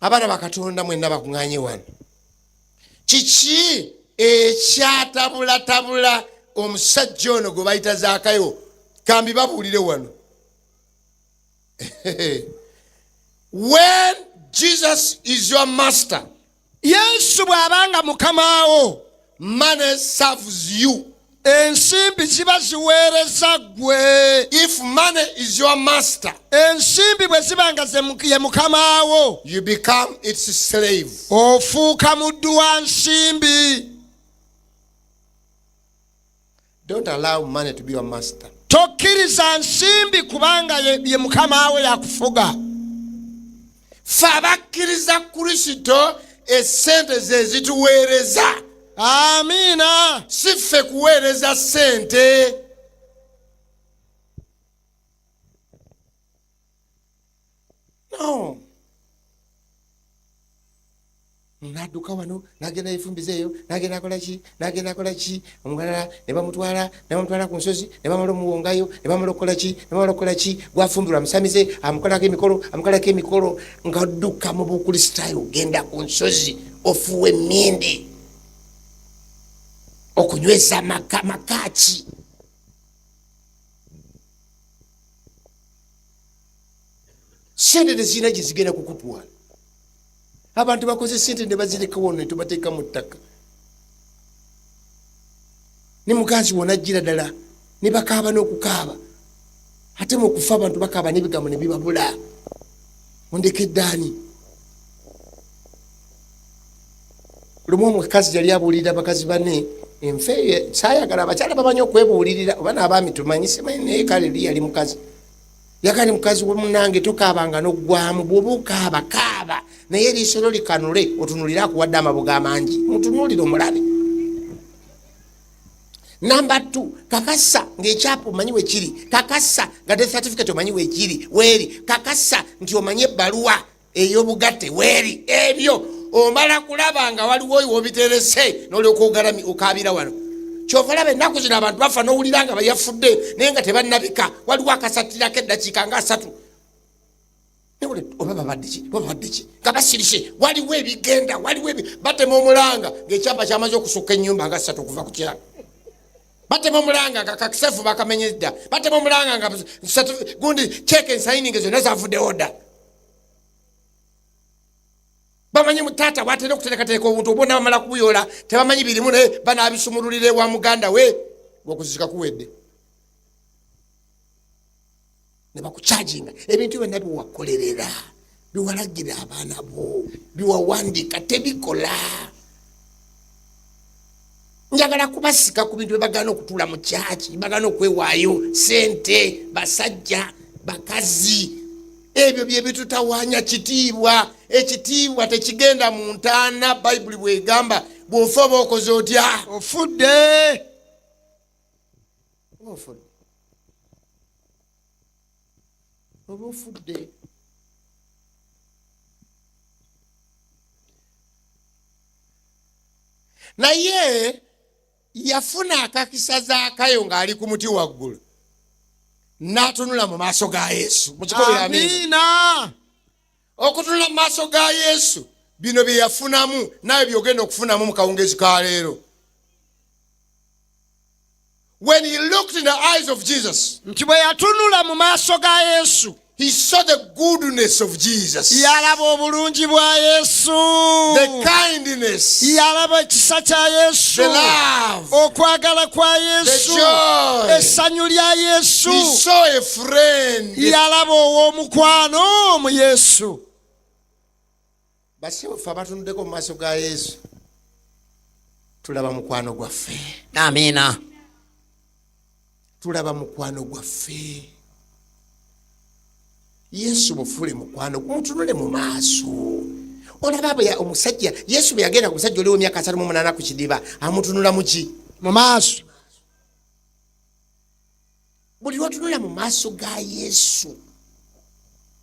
Abaana bakatonda mwenna bakuŋŋanye wano, kiki ekyatabulatabula omusajja ono gwe bayita Zaakayo? Kambi babuulire wano. When Jesus is your master, Yesu bw'abanga mukamaawo, money serves you. Ensimbi ziba ziweereza ggwe. If money is your master, Ensimbi bwe ziba nga ye mukamaawo, you become its slave. Ofuuka muddu wa nsimbi. Don't allow money to be your master. Tokkiriza nsimbi kubanga ye mukamaawo yakufuga. Fe abakkiriza Kristo, esente ze zituweereza. Amiina. Si ffe kuweereza ssente. No, nadduka wano, nagenda yefumbiza eyo, nagenda akola ki, nagenda akola ki, omulala ne bamutwala, ne bamutwala ku nsozi, ne bamala omuwongayo, ne bamala okukola ki, ne bamala okukola ki, gwafumbirwa musamize, amukolako emikolo, amukolako emikolo, nga odduka mu Bukristaayo, ogenda ku nsozi ofuuwa emmindi okunyweza amaka. Maka ki? Sente tezirina gye zigenda kukutwala. Abantu bakoze sente ne bazireka wano, ne tubateeka mu ttaka, ne muganzi wona ajjira ddala ne bakaaba n'okukaaba. Ate mu kufa abantu bakaaba n'ebigambo ne bibabula. Ondekedde ani? Lumu omukazi yali abuulirira bakazi bane enfe eyo. Saayagala abakyala bamanyi okwebuulirira oba n'abaami tumanyi, simanyi, naye kale li yali mukazi yakali mukazi wemunange, tokaabanga n'oggwamu. Bw'oba okaaba, kaaba, naye eriiso lyo likanule, otunulire akuwadde amabuga amangi, mutunuulire omulabe. Number 2, kakasa ng'ekyapa omanyi wekiri, kakasa nga death certificate omanyi wekiri weeri, kakasa nti omanyi ebbaluwa ey'obugatte weeri. Ebyo omala kulaba nga waliwo oyo wobiterese, nolyoka ogalami okaabira wano. Kyova olaba ennaku zino abantu bafa n'owulira nga bayafudde, naye nga tebannabika. Waliwo akasattirako eddakiika nga 30, oba babadde ki, oba babadde ki, nga basirise. Waliwo ebigenda, waliwo batema omulanga ng'ekyapa kyamaze okusukka ennyumba nga 3 okuva ku kyalo. Batema omulanga nga kakisefu bakamenye dda. Batema omulanga nga gundi cheque ensayininge zonna zavuddewo dda. Bamanyi mutaata bwatera okuterekatereka obuntu obwonna, bamala kubuyola, tebamanyi birimu, naye banabisumululira ewa muganda we ng'okuzika kuwedde, ne bakukyajinga ebintu byonna biwakolerera, biwalagira abaana bo, biwawandika, tebikola. Njagala kubasika ku bintu byebagaana okutuula mu kyaki, bagaana okwewaayo sente, basajja, bakazi. Ebyo bye bitutawaanya kitiibwa. Ekitiibwa tekigenda mu ntaana. Bayibuli bwegamba, bw'ofa oba okoze otya? Ofudde. Oba ofudde, oba ofudde. Naye yafuna akakisa Zaakayo ng'ali ku muti waggulu, n'atunula mu maaso ga Yesu. Mukikobera amiina. Amiina. Okutunula mu maaso ga Yesu, bino bye yafunamu, naawe byogenda okufunamu mu kawungezi ka leero. When he looked in the eyes of Jesus, nti bwe yatunula mu maaso ga Yesu, he saw the goodness of Jesus, yalaba obulungi bwa Yesu, the kindness, yalaba ekisa kya Yesu, the love, okwagala kwa the Yesu, joy. Essanyu lya Yesu. He saw a friend. Yalaba ow'omukwano mu Yesu. Bassebo, ffe abatunuddeko mu maaso ga Yesu tulaba mukwano gwaffe. Amiina. Tulaba mukwano gwaffe Yesu. Mufuule mukwano, mutunule mu maaso. Olaba omusajja Yesu bwe yagenda ku musajja oliwo emyaka 38 ku kidiba, amutunula muki? Mu maaso. Buli lwotunula mu maaso ga Yesu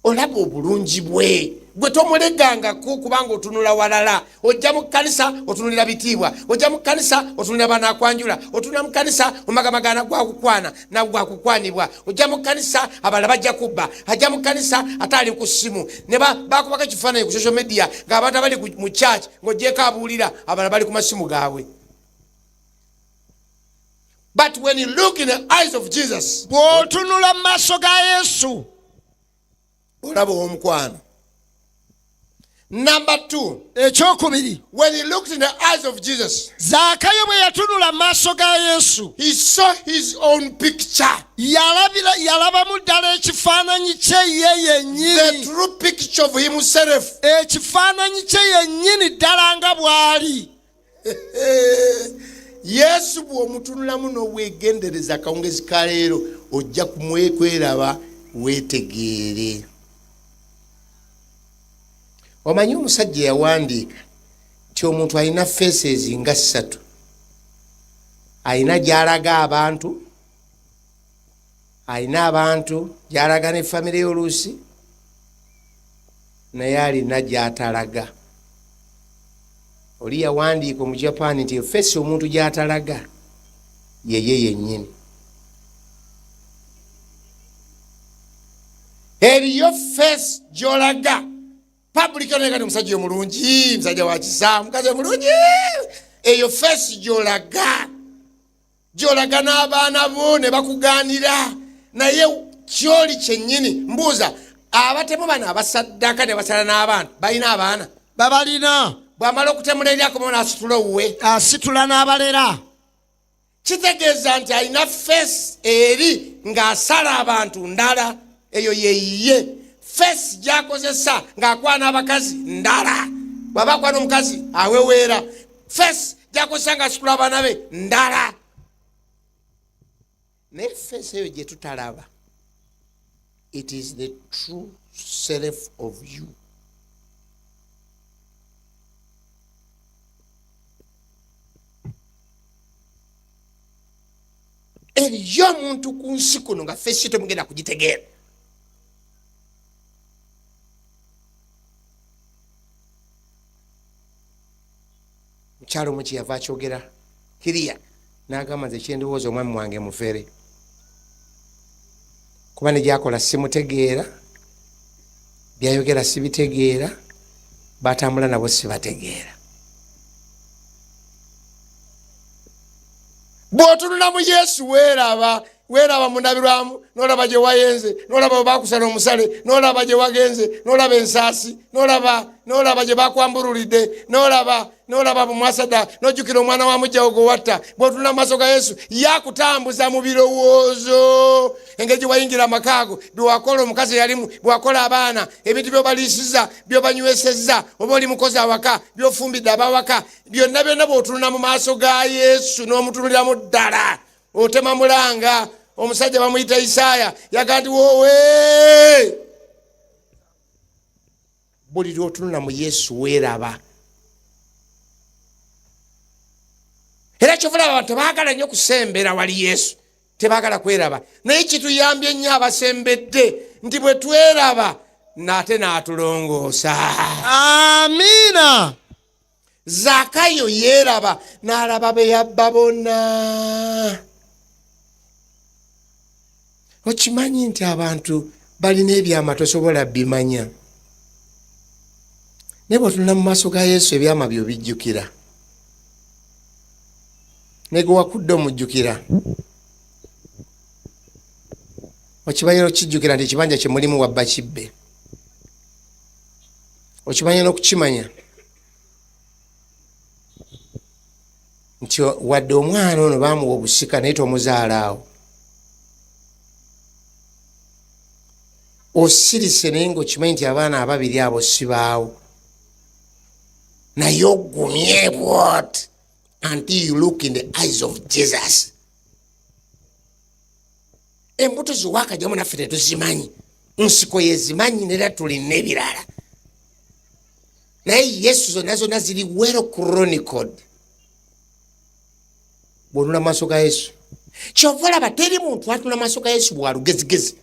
olaba obulungi bwe. Gwe tomulegangako kubanga otunula walala. Ojja mu kkanisa otunulira bitiibwa, ojja mu kkanisa otunulira banakwanjula, otunula mu kkanisa omagamagana gwakukwana nagwakukwanibwa, ojja mu kkanisa abalala bajja kubba, ajja mu kkanisa ate ali ku ssimu ne bakubako ekifaananyi ku social media ng'abantu abali mu church, ng'ogyeko abuulira, abalala bali ku masimu gaabwe. But when you look in the eyes of Jesus, bw'otunula mu maaso ga Yesu, olaba ow'omukwano. Number two, ekyokubiri, when he looked in the eyes of Jesus, Zaakayo bwe yatunula mu maaso ga Yesu, he saw his own picture. Yalabamu ddala ekifaananyi kye ye The yennyini. true picture of himself. Ekifaananyi kye yennyini ddala nga bw'ali. Yesu bw'omutunulamu n'obwegendereza akawungezi ka leero, ojja kumwekweraba weetegeere. Omanyi omusajja yawandiika nti omuntu alina faces nga ssatu. Alina gy'alaga abantu, alina abantu gy'alaga ne famire y'oluusi. Naye alina gy'atalaga. Oli yawandiika Omujapaani nti efeesi omuntu gy'atalaga yeye yennyini. Eriyo feesi gy'olaga public yoneka nti omusajja omulungi, musajja wa kisa, mukazi omulungi. Eyo feesi gy'olaga, gy'olaga n'abaana bo ne bakugaanira, naye kyoli kyennyini. Mbuuza, abatemu bano abasaddaka ne basala n'abantu balina abaana? Babalina. Bw'amala okutemula eri akomawo n'asitula owuwe, asitula n'abalera. Kitegeeza nti alina feesi eri ng'asala abantu ndala, eyo yeyiye. Feesi gy'akozesa ng'akwana abakazi ndala, bw'aba akwana omukazi aweweera. Feesi gy'akozesa ng'asitula abaana be ndala. Naye feesi eyo gye tutalaba, it is the true self of you. Eriyo omuntu ku nsi kuno nga feesi temugenda kugitegeera. Mukyalo omu kyeyava akyogera kiriya n'agamba, nze kyendowooza omwami wange mufere, kuba ne gyakola simutegeera, byayogera sibitegeera, batambula nabo sibategeera. Bw'otunula mu Yesu weeraba, weeraba mu ndabirwamu, n'olaba gye wayenze, n'olaba bwe bakusala omusale, n'olaba gye wagenze, n'olaba ensaasi, n'olaba gye bakwambululidde, n'olaba bumwasada, n'ojjukira omwana wa mujjawo gwe watta. Bw'otunula mu maaso ga Yesu, yakutambuza mu birowoozo engeri gye wayingira amaka ago, bye wakola omukazi eyalimu, bye wakola abaana, ebintu by'obaliisiza, by'obanywesezza, oba oli mukozi awaka, by'ofumbidde abawaka, byonna byonna. Bw'otunula mu maaso ga Yesu n'omutunuliramu ddala, otema mulanga. Omusajja bamuyita Isaaya, yaga nti woowe. Buli lw'otunula mu Yesu weeraba. Era kyova olaba abantu tebaagala nnyo kusembera wali Yesu, tebaagala kweraba. Naye kituyambye nnyo abasembedde nti bwe tweraba nate n'atulongoosa. Amiina. Zaakayo yeeraba n'alaba be yabba bonna. Okimanyi nti abantu balina ebyama tosobola bimanya, naye bw'otunula mu maaso ga Yesu ebyama byo bijjukira, ne gwe wakudde omujjukira. Okimanyi n'okukijjukira nti ekibanja kye mulimu wabba kibbe. Okimanya n'okukimanya nti wadde omwana ono baamuwa obusika naye tomuzaala awo. Osirise naye ng'okimanyi nti abaana ababiri abo sibaawo, naye ogumye bwot until you look in the eyes of Jesus. Embuto zewakajjamu naffe tetuzimanyi, nsiko yezimanyi, nera tulina ebirala, naye Yesu zonna zonna ziri well chronicled. Bwonula maaso ga Yesu, kyova olaba teri muntu atula maaso ga Yesu bwalugezigezi.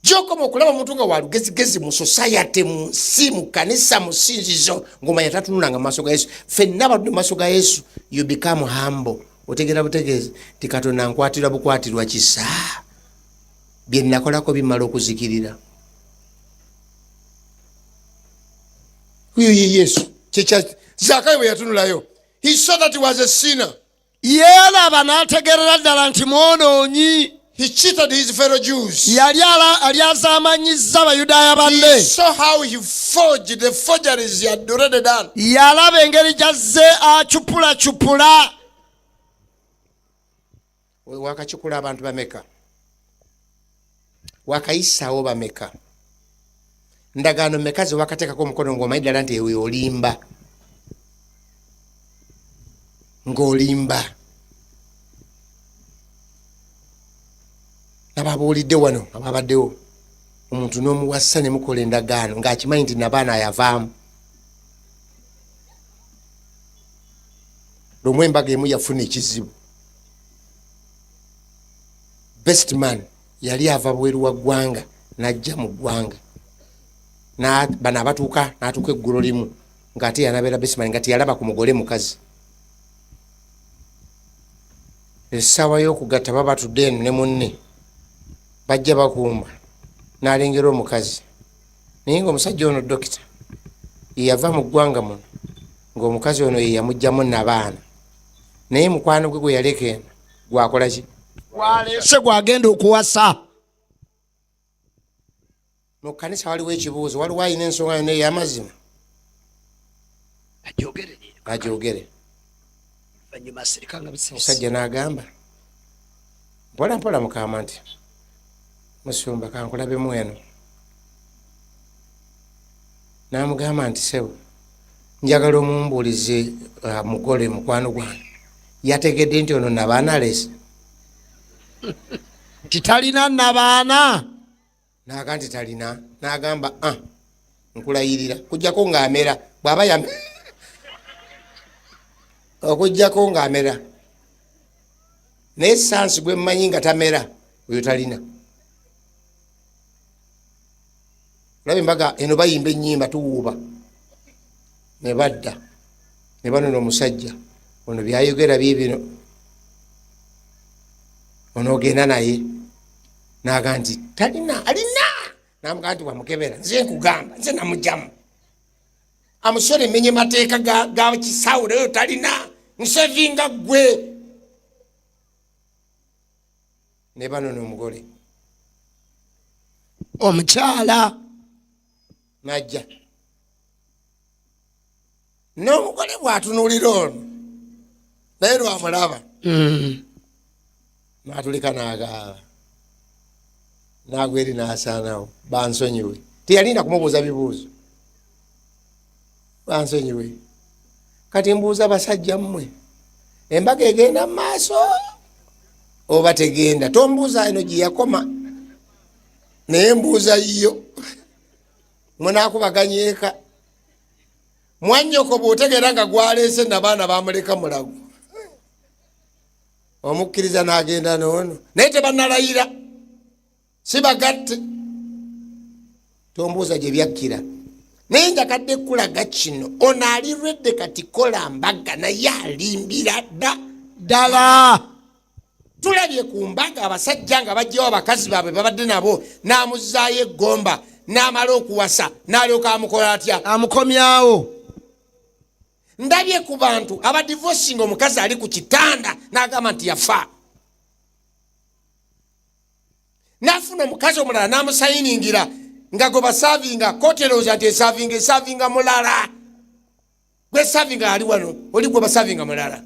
Gyokoma okulaba omuntu nga walugezigezi mu society, mu nsi, mu kanisa, mu sinzizo, ng'omanya tatunulanga mu maaso ga Yesu. Ffenna abatudde mu maaso ga Yesu, you become humble. Otegeera butegeezi nti Katonda nkwatirwa bukwatirwa kisa, bye nakolako bimala okuzikirira. Oyo ye Yesu. Kyekya Zaakayo bwe yatunulayo, he saw that he was a sinner. Yeeraba n'ategeerera ddala nti mwonoonyi. He cheated his fellow Jews. Yali alyazaamanyizza Abayudaaya banne. He saw how he forged the forgeries he had already done. Yalaba engeri gy'azze acupulacupula. Wakacukula abantu bameka? Wakayisaawo bameka? Ndagaano meka ze wakateekako omukono ng'omanyi ddala nti ewe olimba, ng'olimba? Nababuulidde wano ababaddewo, omuntu n'omuwasa ne mukola endagaano ng'akimanyi nti nabaana ayavaamu. Lumu embaga emu yafuna ekizibu. Best man yali ava bweru wa ggwanga n'ajja mu ggwanga. Bano abatuuka n'atuuka eggulo limu ng'ate yanabeera besimani nga teyalaba ku mugole mukazi. Essaawa y'okugatta baba batudde eno ne munne, bajja bakumba n'alengera omukazi, naye ng'omusajja ono dokita yeyava mu ggwanga muno, ng'omukazi ono ye yamugjamu nabaana, naye mukwano gwe gwe yaleka eno gwakola ki? Gwaleese, gwagenda okuwasa. Mu kkanisa waliwo ekibuuzo, waliwo alina ensonga yonna ey'amazima agyogere. Omusajja n'agamba mpola mpola mukama nti, musumba, kankulabemu eno. N'amugamba nti, sebo, njagala omumbuulize mugole mukwano gwange yategedde nti ono nabaana alese. Nti talina nabaana. Naga nti talina. N'agamba, ah, nkulayirira kujjako ng'amera, bw'aba yam okujjako ng'amera, naye sansi gwe mmanyi nga tamera, oyo talina. Olaba embaga eno, bayimba ennyimba, tuwuuba ne badda ne banona omusajja ono, byayogera biibino, onoogenda naye. Naga nti talina. Alina. Namugaa nti wamukebera? Nze nkugamba, nze namugjamu amusore, menye mateeka ga kisawo, naye talina, nsevinga gwe. Ne banona omugole. Omukyala. Najja n'omugole bw'atunuulira ono, naye lwamulaba n'atulika n'agaaba, n'agwa eri n'asaanawo. Bansonyiwe, teyalinda kumubuuza bibuuzo, bansonyiwe. Kati mbuuza basajja mmwe, embaga egenda mu maaso oba tegenda? Tombuuza eno gye yakoma, naye mbuuza yo, munaakubaganya eka? Mwannyoko bw'otegeera nga gwaleese nabaana bamuleka mulago, omukkiriza n'agenda noono, naye tebannalayira, si bagatte. Tombuuza gye byakkira, naye njakadde kulaga kino. Ono ali ready kati kola mbaga, naye alimbira dda. Ddala. Tulabye ku mbaga abasajja nga bajjawo abakazi baabwe babadde nabo, n'amuzaayo eggomba, n'amala okuwasa n'alyoka amukola atya? Amukomyawo. Ndabye ku bantu abadivosinga, omukazi ali ku kitanda n'agamba nti yafa, n'afuna omukazi omulala n'amusayiningira nga gwe basavinga. Kooti erowooza nti esavinga, esavinga mulala. Gwesavinga ali wano, oli gwe basavinga mulala.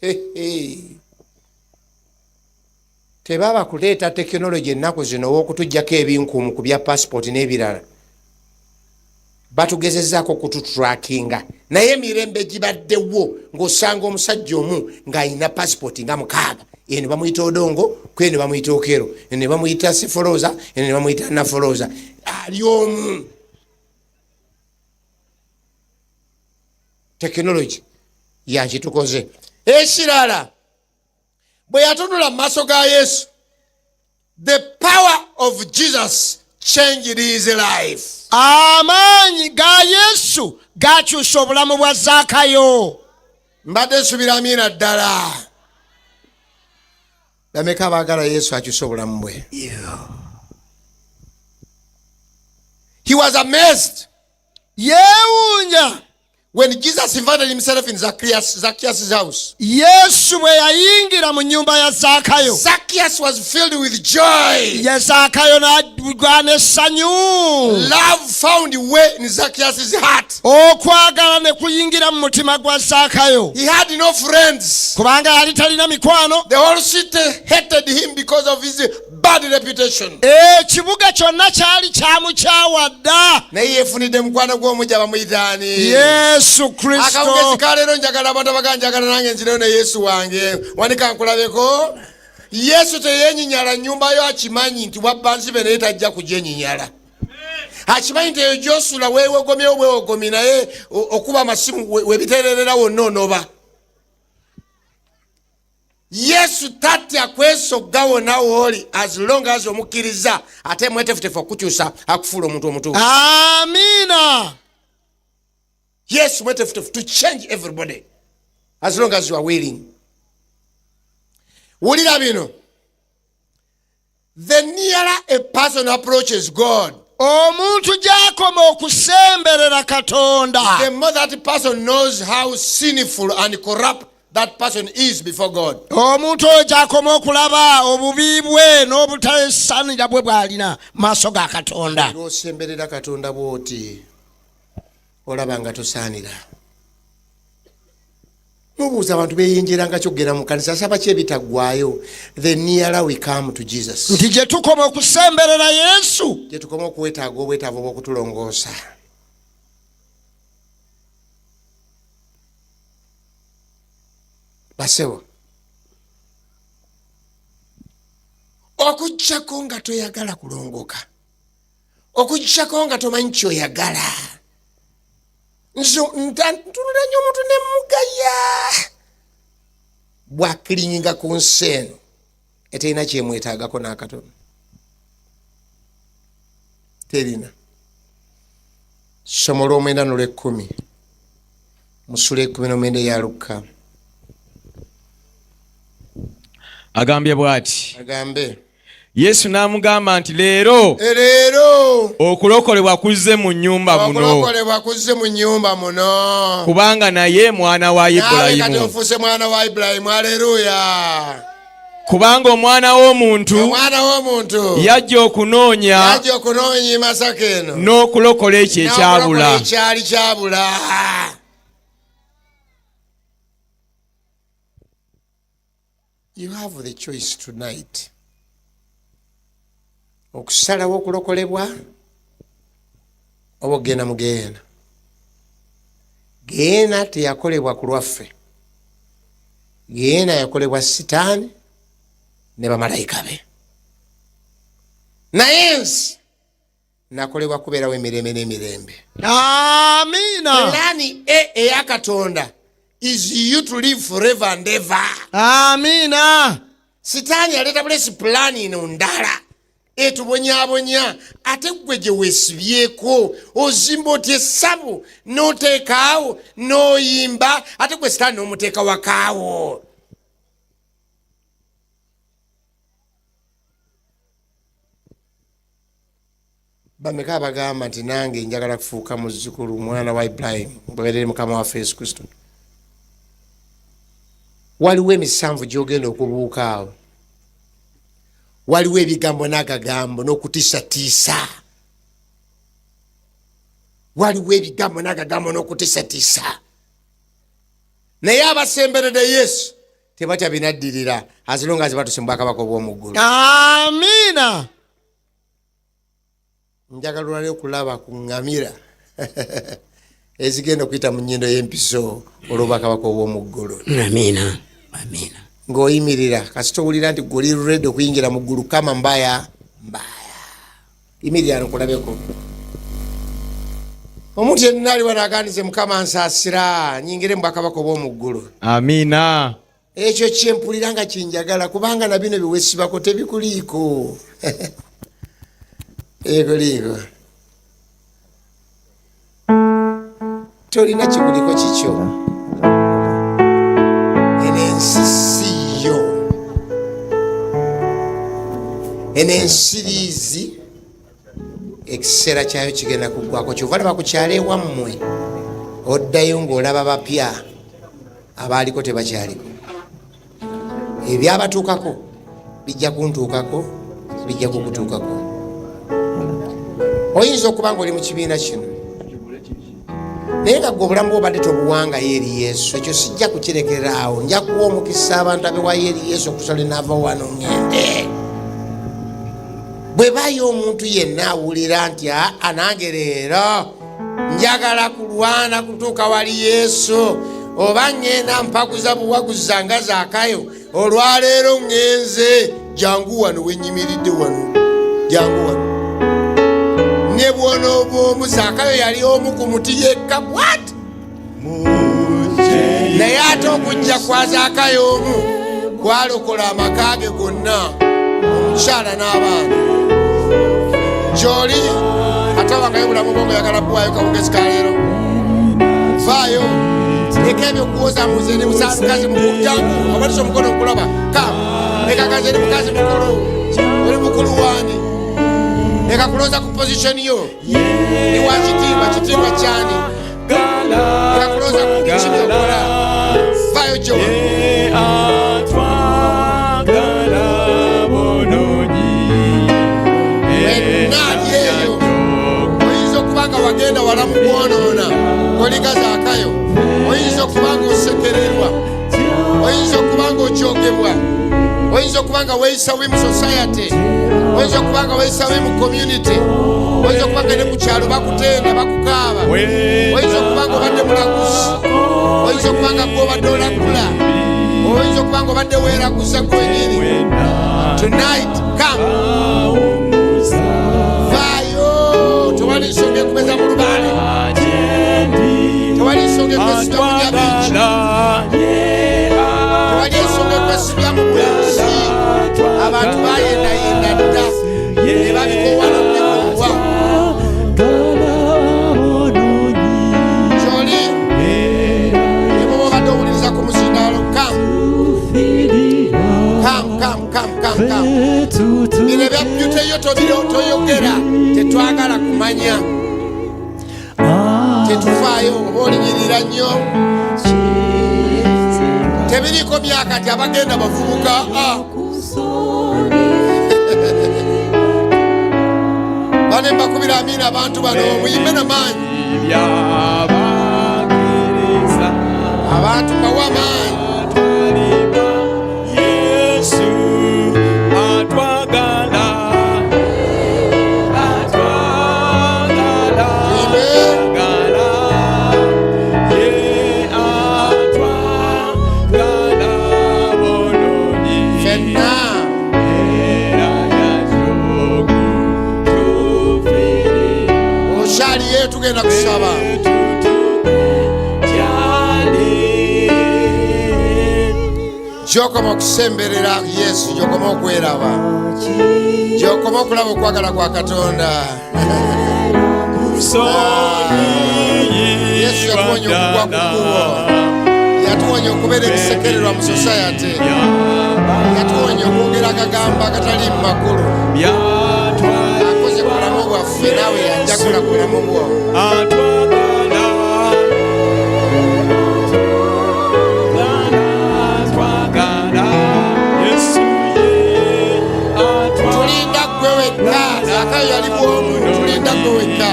Hehe. Tebaba kuleeta tekinologi ennaku zino ow'okutuggyako ebinkumu ku bya pasipooti n'ebirala, batugezezaako kututrackinga, naye emirembe gibaddewo ng'osanga omusajja omu ng'alina pasipooti nga mukaaga. Eno bamuyita Odongo, kweno bamuyita Okero, eno ne bamuyita Sifoloza, eno ne bamuyita Nafoloza, ali omu. Tekinologi yakitukoze. Ekirala, bwe yatunula mu maaso ga Yesu, the power of Jesus changed his life. Amaanyi ga Yesu gakyusa obulamu bwa Zaakayo. Mbadde nsubira amiina ddala. Bameka abaagala Yesu akyuse obulamu bwe? He was amazed Yeewuunya when Jesus invited himself in Zacchaeus' house. Yesu bwe yayingira mu nnyumba ya Zaakayo. Zacchaeus was filled with joy. Ye Zaakayo n'agwa n'essanyu. Love found way in Zacchaeus' heart. Okwagala ne kuyingira mu mutima gwa Zaakayo. He had no friends. Kubanga yali talina mikwano. The whole city hated him because of his bad reputation. Ekibuga kyonna kyali kyamukyawa dda. Naye yeefunidde mukwano gw'omujja, bamuyitaani? Yesu Kristo. Akawungezi ka leero njagala abantu abaga njagala nange nzireyo ne Yesu wange. Wanika nkulabeko. Yesu teyenyinyala nnyumba yo, akimanyi nti wabba nzibe, naye tajja kugyenyinyala. Akimanyi nti eyo gyosula weewogomyewo bwewogomi, naye okuba amasimu webitererera wonna onoba. Yesu tatya kwesogga wonna wooli as long as omukkiriza ate mwetefutefu okukukyusa akufuula omuntu omutuufu. Amiina. Yesu mwetefutefu to change everybody as long as you are willing. Wulira bino. The nearer a person approaches God, omuntu gy'akoma okusemberera Katonda, the more that person knows how sinful and corrupt that person is before God. Omuntu oyo gy'akoma okulaba obubi bwe n'obutasanira bwe bw'alina mu maaso ga Katonda. Lw'osemberera Katonda bw'oti olaba nga tosaanira. Mubuuza abantu beyenjeranga kyokugenda mu kanisa asaba ki ebitaggwayo. The nearer we come to Jesus, nti gye tukoma okusemberera Yesu, gye tukoma okwetaaga obwetaavu obw'okutulongoosa. Basebo, okuggyako nga toyagala kulongoka, okuggyako nga tomanyi kyoyagala. Nze ntunula nnyo omuntu ne mugaya bwaklinga ku nsi eno eterina kyemwetaagako n'akatono, terina. Ssomo lw'omwenda n'olw'ekkumi mu ssula 19 eya Lukka. Agambye bw'ati. Agambe. Yesu n'amugamba nti leero, leero okulokolebwa kuzze mu nnyumba muno, okulokolebwa kuzze mu nnyumba muno, kubanga naye mwana wa naawe kati Ibulayimu. Ofuuse mwana wa Ibulayimu. Aleluya. Kubanga omwana w'omuntu omwana w'omuntu yajja okunoonya yajja okunoonya Masaka eno n'okulokola ekyo ekyabula. N'okulokola ekyali kyabula. You have the choice tonight okusalawo okulokolebwa oba okugenda mu geena. Geena teyakolebwa ku lwaffe. Geena yakolebwa Sitaani ne bamalayika be, naye ensi nakolebwa kubeerawo emirembe n'emirembe. Amiina. Plan A eya Katonda is you to live forever and ever. Amiina. Sitaani aleeta bulesi pulaani eno ndala etubonyabonya, ate gwe gye weesibyeko ozimba otya essabo n'oteekaawo n'oyimba, ate gwe Sitaani n'omuteeka wakaawo. Bameka abagamba nti nange njagala kufuuka muzzukulu, mwana wa Ibulayimu, ngoberere Mukama waffe Yesu Kristo? Waliwo emisanvu gyogenda okubuuka awo, waliwo ebigambo n'agagambo n'okutiisatiisa, waliwo ebigambo n'agagambo n'okutiisatiisa, naye abasemberedde Yesu tebatya binaddirira as long as batuse mu bwakabaka obw'omu ggulu. Amiina. Njagala olwali okulaba ku ŋŋamira ezigenda okuyita mu nnyindo y'empiso olw'obwakabaka obw'omu ggulu. Amiina, amiina. Ng'oyimirira kasita owulira nti gwe oli ready okuyingira mu ggulu, kama mbaya mbaya, yimirira nkulabeko. Omuntu yenna ali wano agandize, Mukama nsaasira nyingire mu bwakabaka obw'omu ggulu. Amiina. Ekyo kyempulira nga kyenjagala, kubanga na bino byewesibako tebikuliiko, ebikuliiko, tolina kikuliko kikyo. Eno ensi siyo, eno ensiriizi ekiseera kyayo kigenda kuggwako. Kyova laba ku kyalo ewammwe oddayo ng'olaba bapya, abaaliko tebakyaliko. Ebyabatuukako bijja kuntuukako, bijja kukutuukako. Oyinza okuba nga oli mu kibiina kino naye nga gwe obulamu bwobadde tobuwangayo eri Yesu. Ekyo sijja kukirekeraawo, nja kuwa omukisa abantu abewayo eri Yesu okusala enaava wano ŋŋende. Bwe bayo omuntu yenna awulira nti aa, nange leero njagala kulwana kutuuka wali Yesu, oba ŋŋenda mpaguza buwaguza nga Zaakayo, olwaleero ŋŋenze, jangu wano wenyimiridde wano, jangu wano. Ne bwonooba omu, Zaakayo yali omu ku muti yekka bwat, naye ate okujja kwa Zaakayo omu. Gwalokola amaka ge gonna, omukyala n'abaana. Gyoli atawangayo obulamu bwo ngaoyagala buwaayo kawungezi ka leero, vaayo, leka ebyo kuwoza muze ndi mukazi mukulu, jangu abatisa omukono okulaba ka leka gaze ndi mukazi mukulu, oli mukulu wani? Leka kulowooza ku position yo, ni wa kitiibwa, kitiibwa kyani? Leka kulowooza ku biki byokola, vaayo gyowa. Wenna ali eyo oyinza okuba nga wagenda wala mu kwonoona ng'olinga Zaakayo, oyinza okuba nga osekererwa, oyinza okuba nga okyogebwa, oyinza okuba nga weeyisa bubi mu society, oyinza okuba nga weeyisa bubi mu community, oyinza okuba nga ne ku kyalo bakutenda bakukaaba, oyinza okuba nga obadde mulaguzi, oyinza okuba nga gwe obadde olagula, oyinza okuba nga obadde weeraguza gwenyini. Tonight come, vaayo, tewali nsonga ekumeza mu lubaale, tewali nsonga ekwesibya mu nyabiiki, tewali ensonga ekwesibya mu bwenzi. Abantu bayendayenda dda ne babikowa nobikowa. Kyoli ne bwoba obadde owuliriza ku muzindaalo, come, come, come, come, come, come. Bino ebya beauty yo toyogera, tetwagala kumanya, tetufaayo oba olinyirira nnyo, tebiriiko myaka ti abagenda bavubuka. Ah. Bane mbakubira amiina, abantu bano muyimbe namaanyi, abantu mbawe amaanyi. Yesu atwagala, atwagala, Tuyimbe. atwagala, ye atwagala bonoonyi. Fenna. Era yajokutufiirira. Okyaliyo, tugenda kusaba. Tutuke gy'ali. Gyokoma okusemberera Yesu, gyokoma okweraba, gyokoma okulaba okwagala kwa Katonda. Yesu yatuwonya okugwa ku kkubo, yatuwonya okubeera ebisekererwa mu society, yatuwonya okwogera akagambo agatali mu makulu. Akoze ku bulamu bwaffe, naawe yajja kola ku bulamu bwo. Atwagala, atwagala, Yesu ye atwagala. Tulinda ggwe wekka. Zaakayo yali bwomu, tulinda ggwe wekka.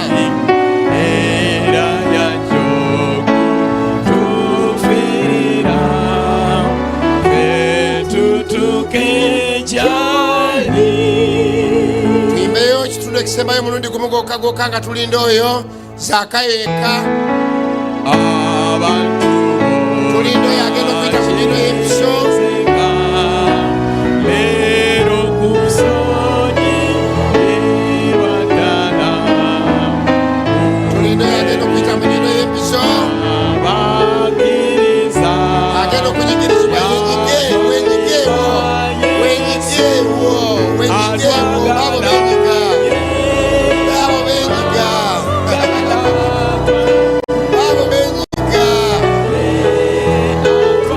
Era yajokutufiirira, ffe tutuke gy'ali. Tuyimbeyo ekitundu ekisembayo omulundi gumu gwokka gwokka nga tulinda oyo Zaakayo yekka. Abantu Tulinda oyo agenda okuyita ku nnyindo y'empiso. Leero kusonyiwa ddala. Tulinda oyo agenda okuyita mu nnyindo y'empiso. Abakkiriza Agenda okunyigirizibwa, yenyige, wenyigeewo, wenyigeewo, wenyigeewo. Abo benyiga, abo benyiga, abo benyiga,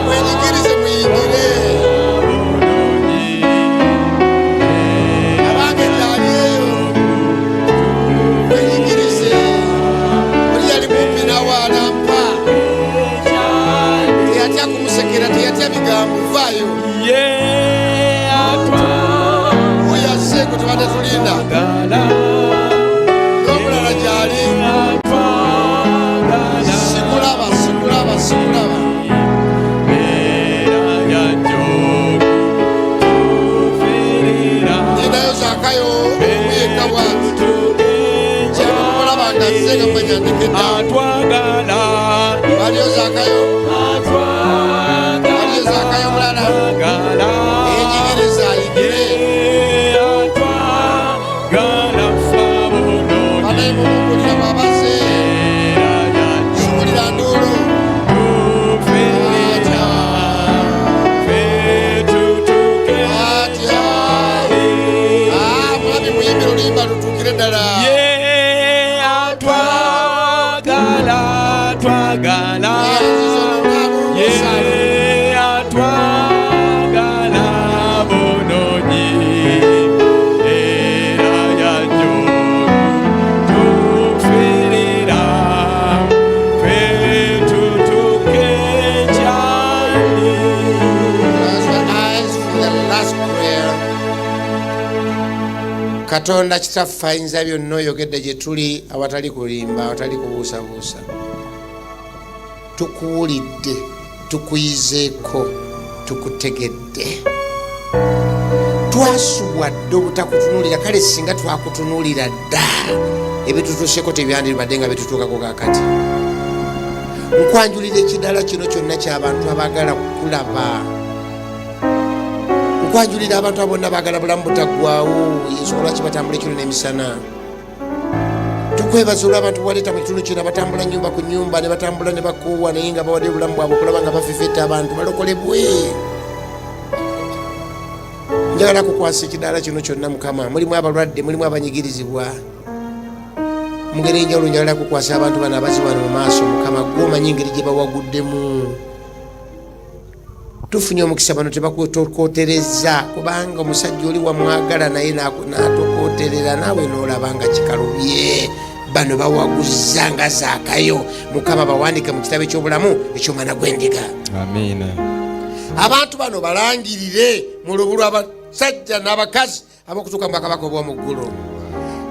mwenyigirize, muyingire. Abange gyali eyo, mwenyigirize. Oli yali mumpi nawe alampa, teyatya kumusekera, teyatya bigambo, vaayo. Ye atwagala. Oyo azze gwe tubadde tulinda, n'omulala gyali. Atwagala. Sikulaba, sikulaba, sikulaba. Era yajokutufiirira. Ninayo Zaakayo omu yekka bwati, kyemulaba nga azze nga manya ndekedde. Atwagala. Waliyo Zaakayo, waliyo Zaakayo omulala Atwagala. eyenyigiriza ayigire. Ye atwagala ffe abonoonyi. Banaye mumukulira bw'abaze. Era Sikulira nduulu. yajokutufiirira, ffe. Ddala. Ye atwagala, twagala. Ye atwagala bononyi, era yajja tufiirira, ffe tutuuke gy'ali. Close your eyes for the last prayer. Katonda Kitaffe ayinza byonna, oyogedde gye tuli awatali kulimba, awatali kubuusabuusa. Tukuwulidde, tukuyizeeko, tukutegedde. Twasubwa dda obutakutunuulira, kale singa twakutunuulira dda ebitutuuseko tebyandibadde nga bitutuukako kakati. Nkwanjulira ekidala kino kyonna ky'abantu abaagala kukulaba. Nkwanjulira abantu abo bonna baagala bulamu butaggwawo, ensonga lwaki batambula ekiro n'emisana. Tukwebaza olw'abantu bwaleeta mu kitundu kino, abatambula nyumba ku nyumba ne batambula ne bakoowa, naye nga bawadde obulamu bwabwe okulaba nga bafefeta abantu balokolebwe. Njagala kukwasa ekidaala kino kyonna, Mukama. Mulimu abalwadde, mulimu abanyigirizibwa mu ngeri enjawulo. Njagala kukwasa abantu bano abazzi wano mu maaso, Mukama. Gwe omanyi engeri gye bawaguddemu. Tufunye omukisa, bano tebakutokotereza, kubanga omusajja oli wamwagala naye n'atokoterera, naawe n'olaba nga kikalubye. Bano bawaguza nga Zaakayo. Mukama, bawandike mu kitabo eky'obulamu eky'omwana gw'endiga. Amiina. Abantu bano balangirire mu lubu lw'abasajja n'abakazi ab'okutuuka mu bwakabaka obw'omu ggulu.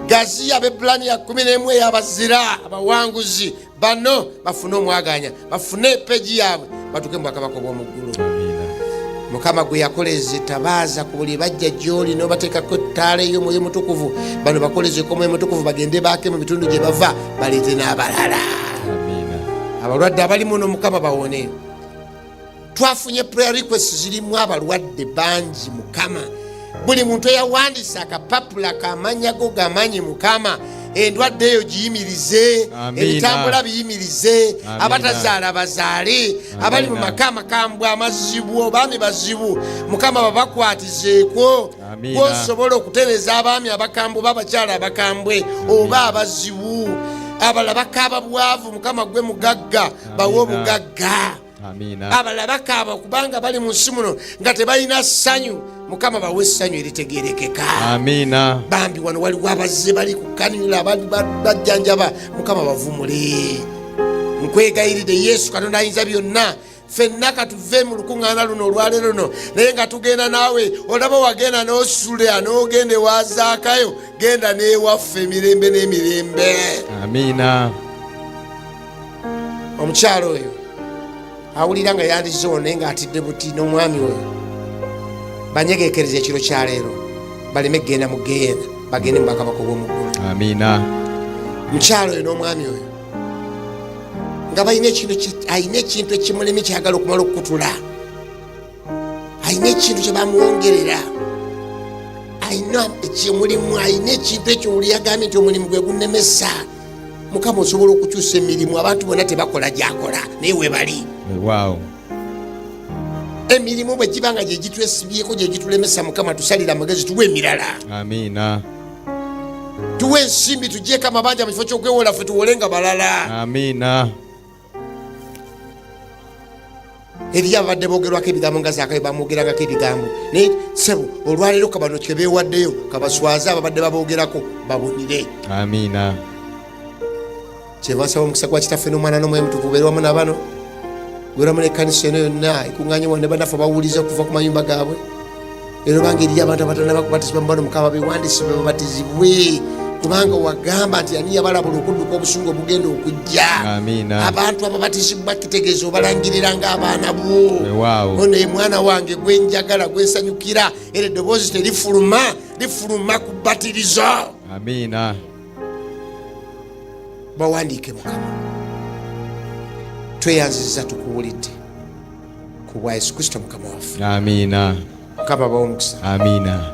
Gaziya Abaebbulaniya 11 ey'abazira abawanguzi bano bafune omwaganya, bafune peji yaabwe, batuuke mu bwakabaka obw'omu ggulu. Mukama, gwe yakoleza etabaaza ku buli bajja gy'oli n'obateekako ettaala ey'Omwoyo Mutukuvu, bano bakolezeko Omwoyo Mutukuvu, bagende baake mu bitundu gye bava, baleete n'abalala. Abalwadde abali muno, Mukama, bawone. Twafunye prayer request zirimu abalwadde bangi, Mukama. Buli muntu eyawandiisa akapapula kamanya go gamanyi, Mukama. Endwadde eyo giyimirize. Amiina. Ebitambula biyimirize. Amiina. Abatazaala bazaale. Abali mu maka amakambwe amazibu, obaami bazibu, Mukama, babakwatizeeko. Amiina. Gwosobola okutereeza abaami abakambwe oba abakyala abakambwe oba abazibu. Abalala bakaaba bwavu, Mukama, gwe mugagga, bawe Amiina. obugagga. Amiina. Abalala bakaaba kubanga bali mu nsi muno nga tebalina ssanyu, Mukama, bawe essanyu eritegerekeka. Amiina. Bambi wano waliwo abazze bali ku cannula, bajjanjaba, Mukama, bavumule. Nkwegayiridde, Yesu Katonda ayinza byonna, ffenna katuve mu lukuŋŋaana luno olwaleero luno naye nga tugenda naawe. Olaba wagenda n'osula n'ogenda ewazaakayo, genda n'ewaffe emirembe n'emirembe. Amiina. Omukyalo oyo awulira nga yandizewo naye ng'atidde buti, n'omwami oyo banyegekereza ekiro kyaleero, baleme kugenda mu geyeena, bagende mu bwakabaka obw'omu ggulu. Amiina. Mukyalo oyo n'omwami oyo nga balina ekintu alina ekintu ekimulemi kyagala okumala okukutula, alina ekintu kye bamuwongerera, alina ekimulimu, alina ekintu ekyo. Oli yagambye nti omulimu gwe gunemesa. Mukama, osobola okukyusa emirimu. Abantu bonna tebakola gyakola, naye webali. Waawo. Emirimu bwe giba nga gyegitwesibyeko, gyegitulemesa, Mukama, tusalire amagezi, tuwe emirala. Amiina. Tuwe ensimbi, tugyeko amabanja, mu kifo ky'okwewola ffe tuwole nga balala. Amiina. Eri abadde boogerwako ebigambo nga Zaakayo bamwogerangako ebigambo, naye sebo olwaleero kabano kyebeewaddeyo kabaswaze ababadde baboogerako, babunire. Amiina. Kyeva nsaba omukisa gwa Kitaffe n'Omwana n'Omwoyo Mutukuvu gubeere wamu nabano, gubeere wamu n'ekkanisa eno yonna ekuŋŋaanye wano ne bannaffe bawuliza okuva ku mayumba gaabwe. Era obanga eriyo abantu abatanaba kubatizibwa mu bano, Mukama, bewandiisibwe babatizibwe, kubanga wagamba nti ani yabalabula okudduka obusungu obugenda okujja. Amiina. Abantu ababatizibwa kitegeeza obalangirira ng'abaana bo. Weewaawo. Ono ye mwana wange gwenjagala, gwensanyukira. Era eddoboozi terifuluma, lifuluma ku bbatirizo. Amiina. Bawandiike, Mukama. Tweyanziza, tukuwulidde, ku bwa Yesu Kristo Mukama waffe. Amiina. Mukama bawa omukisa. Amiina.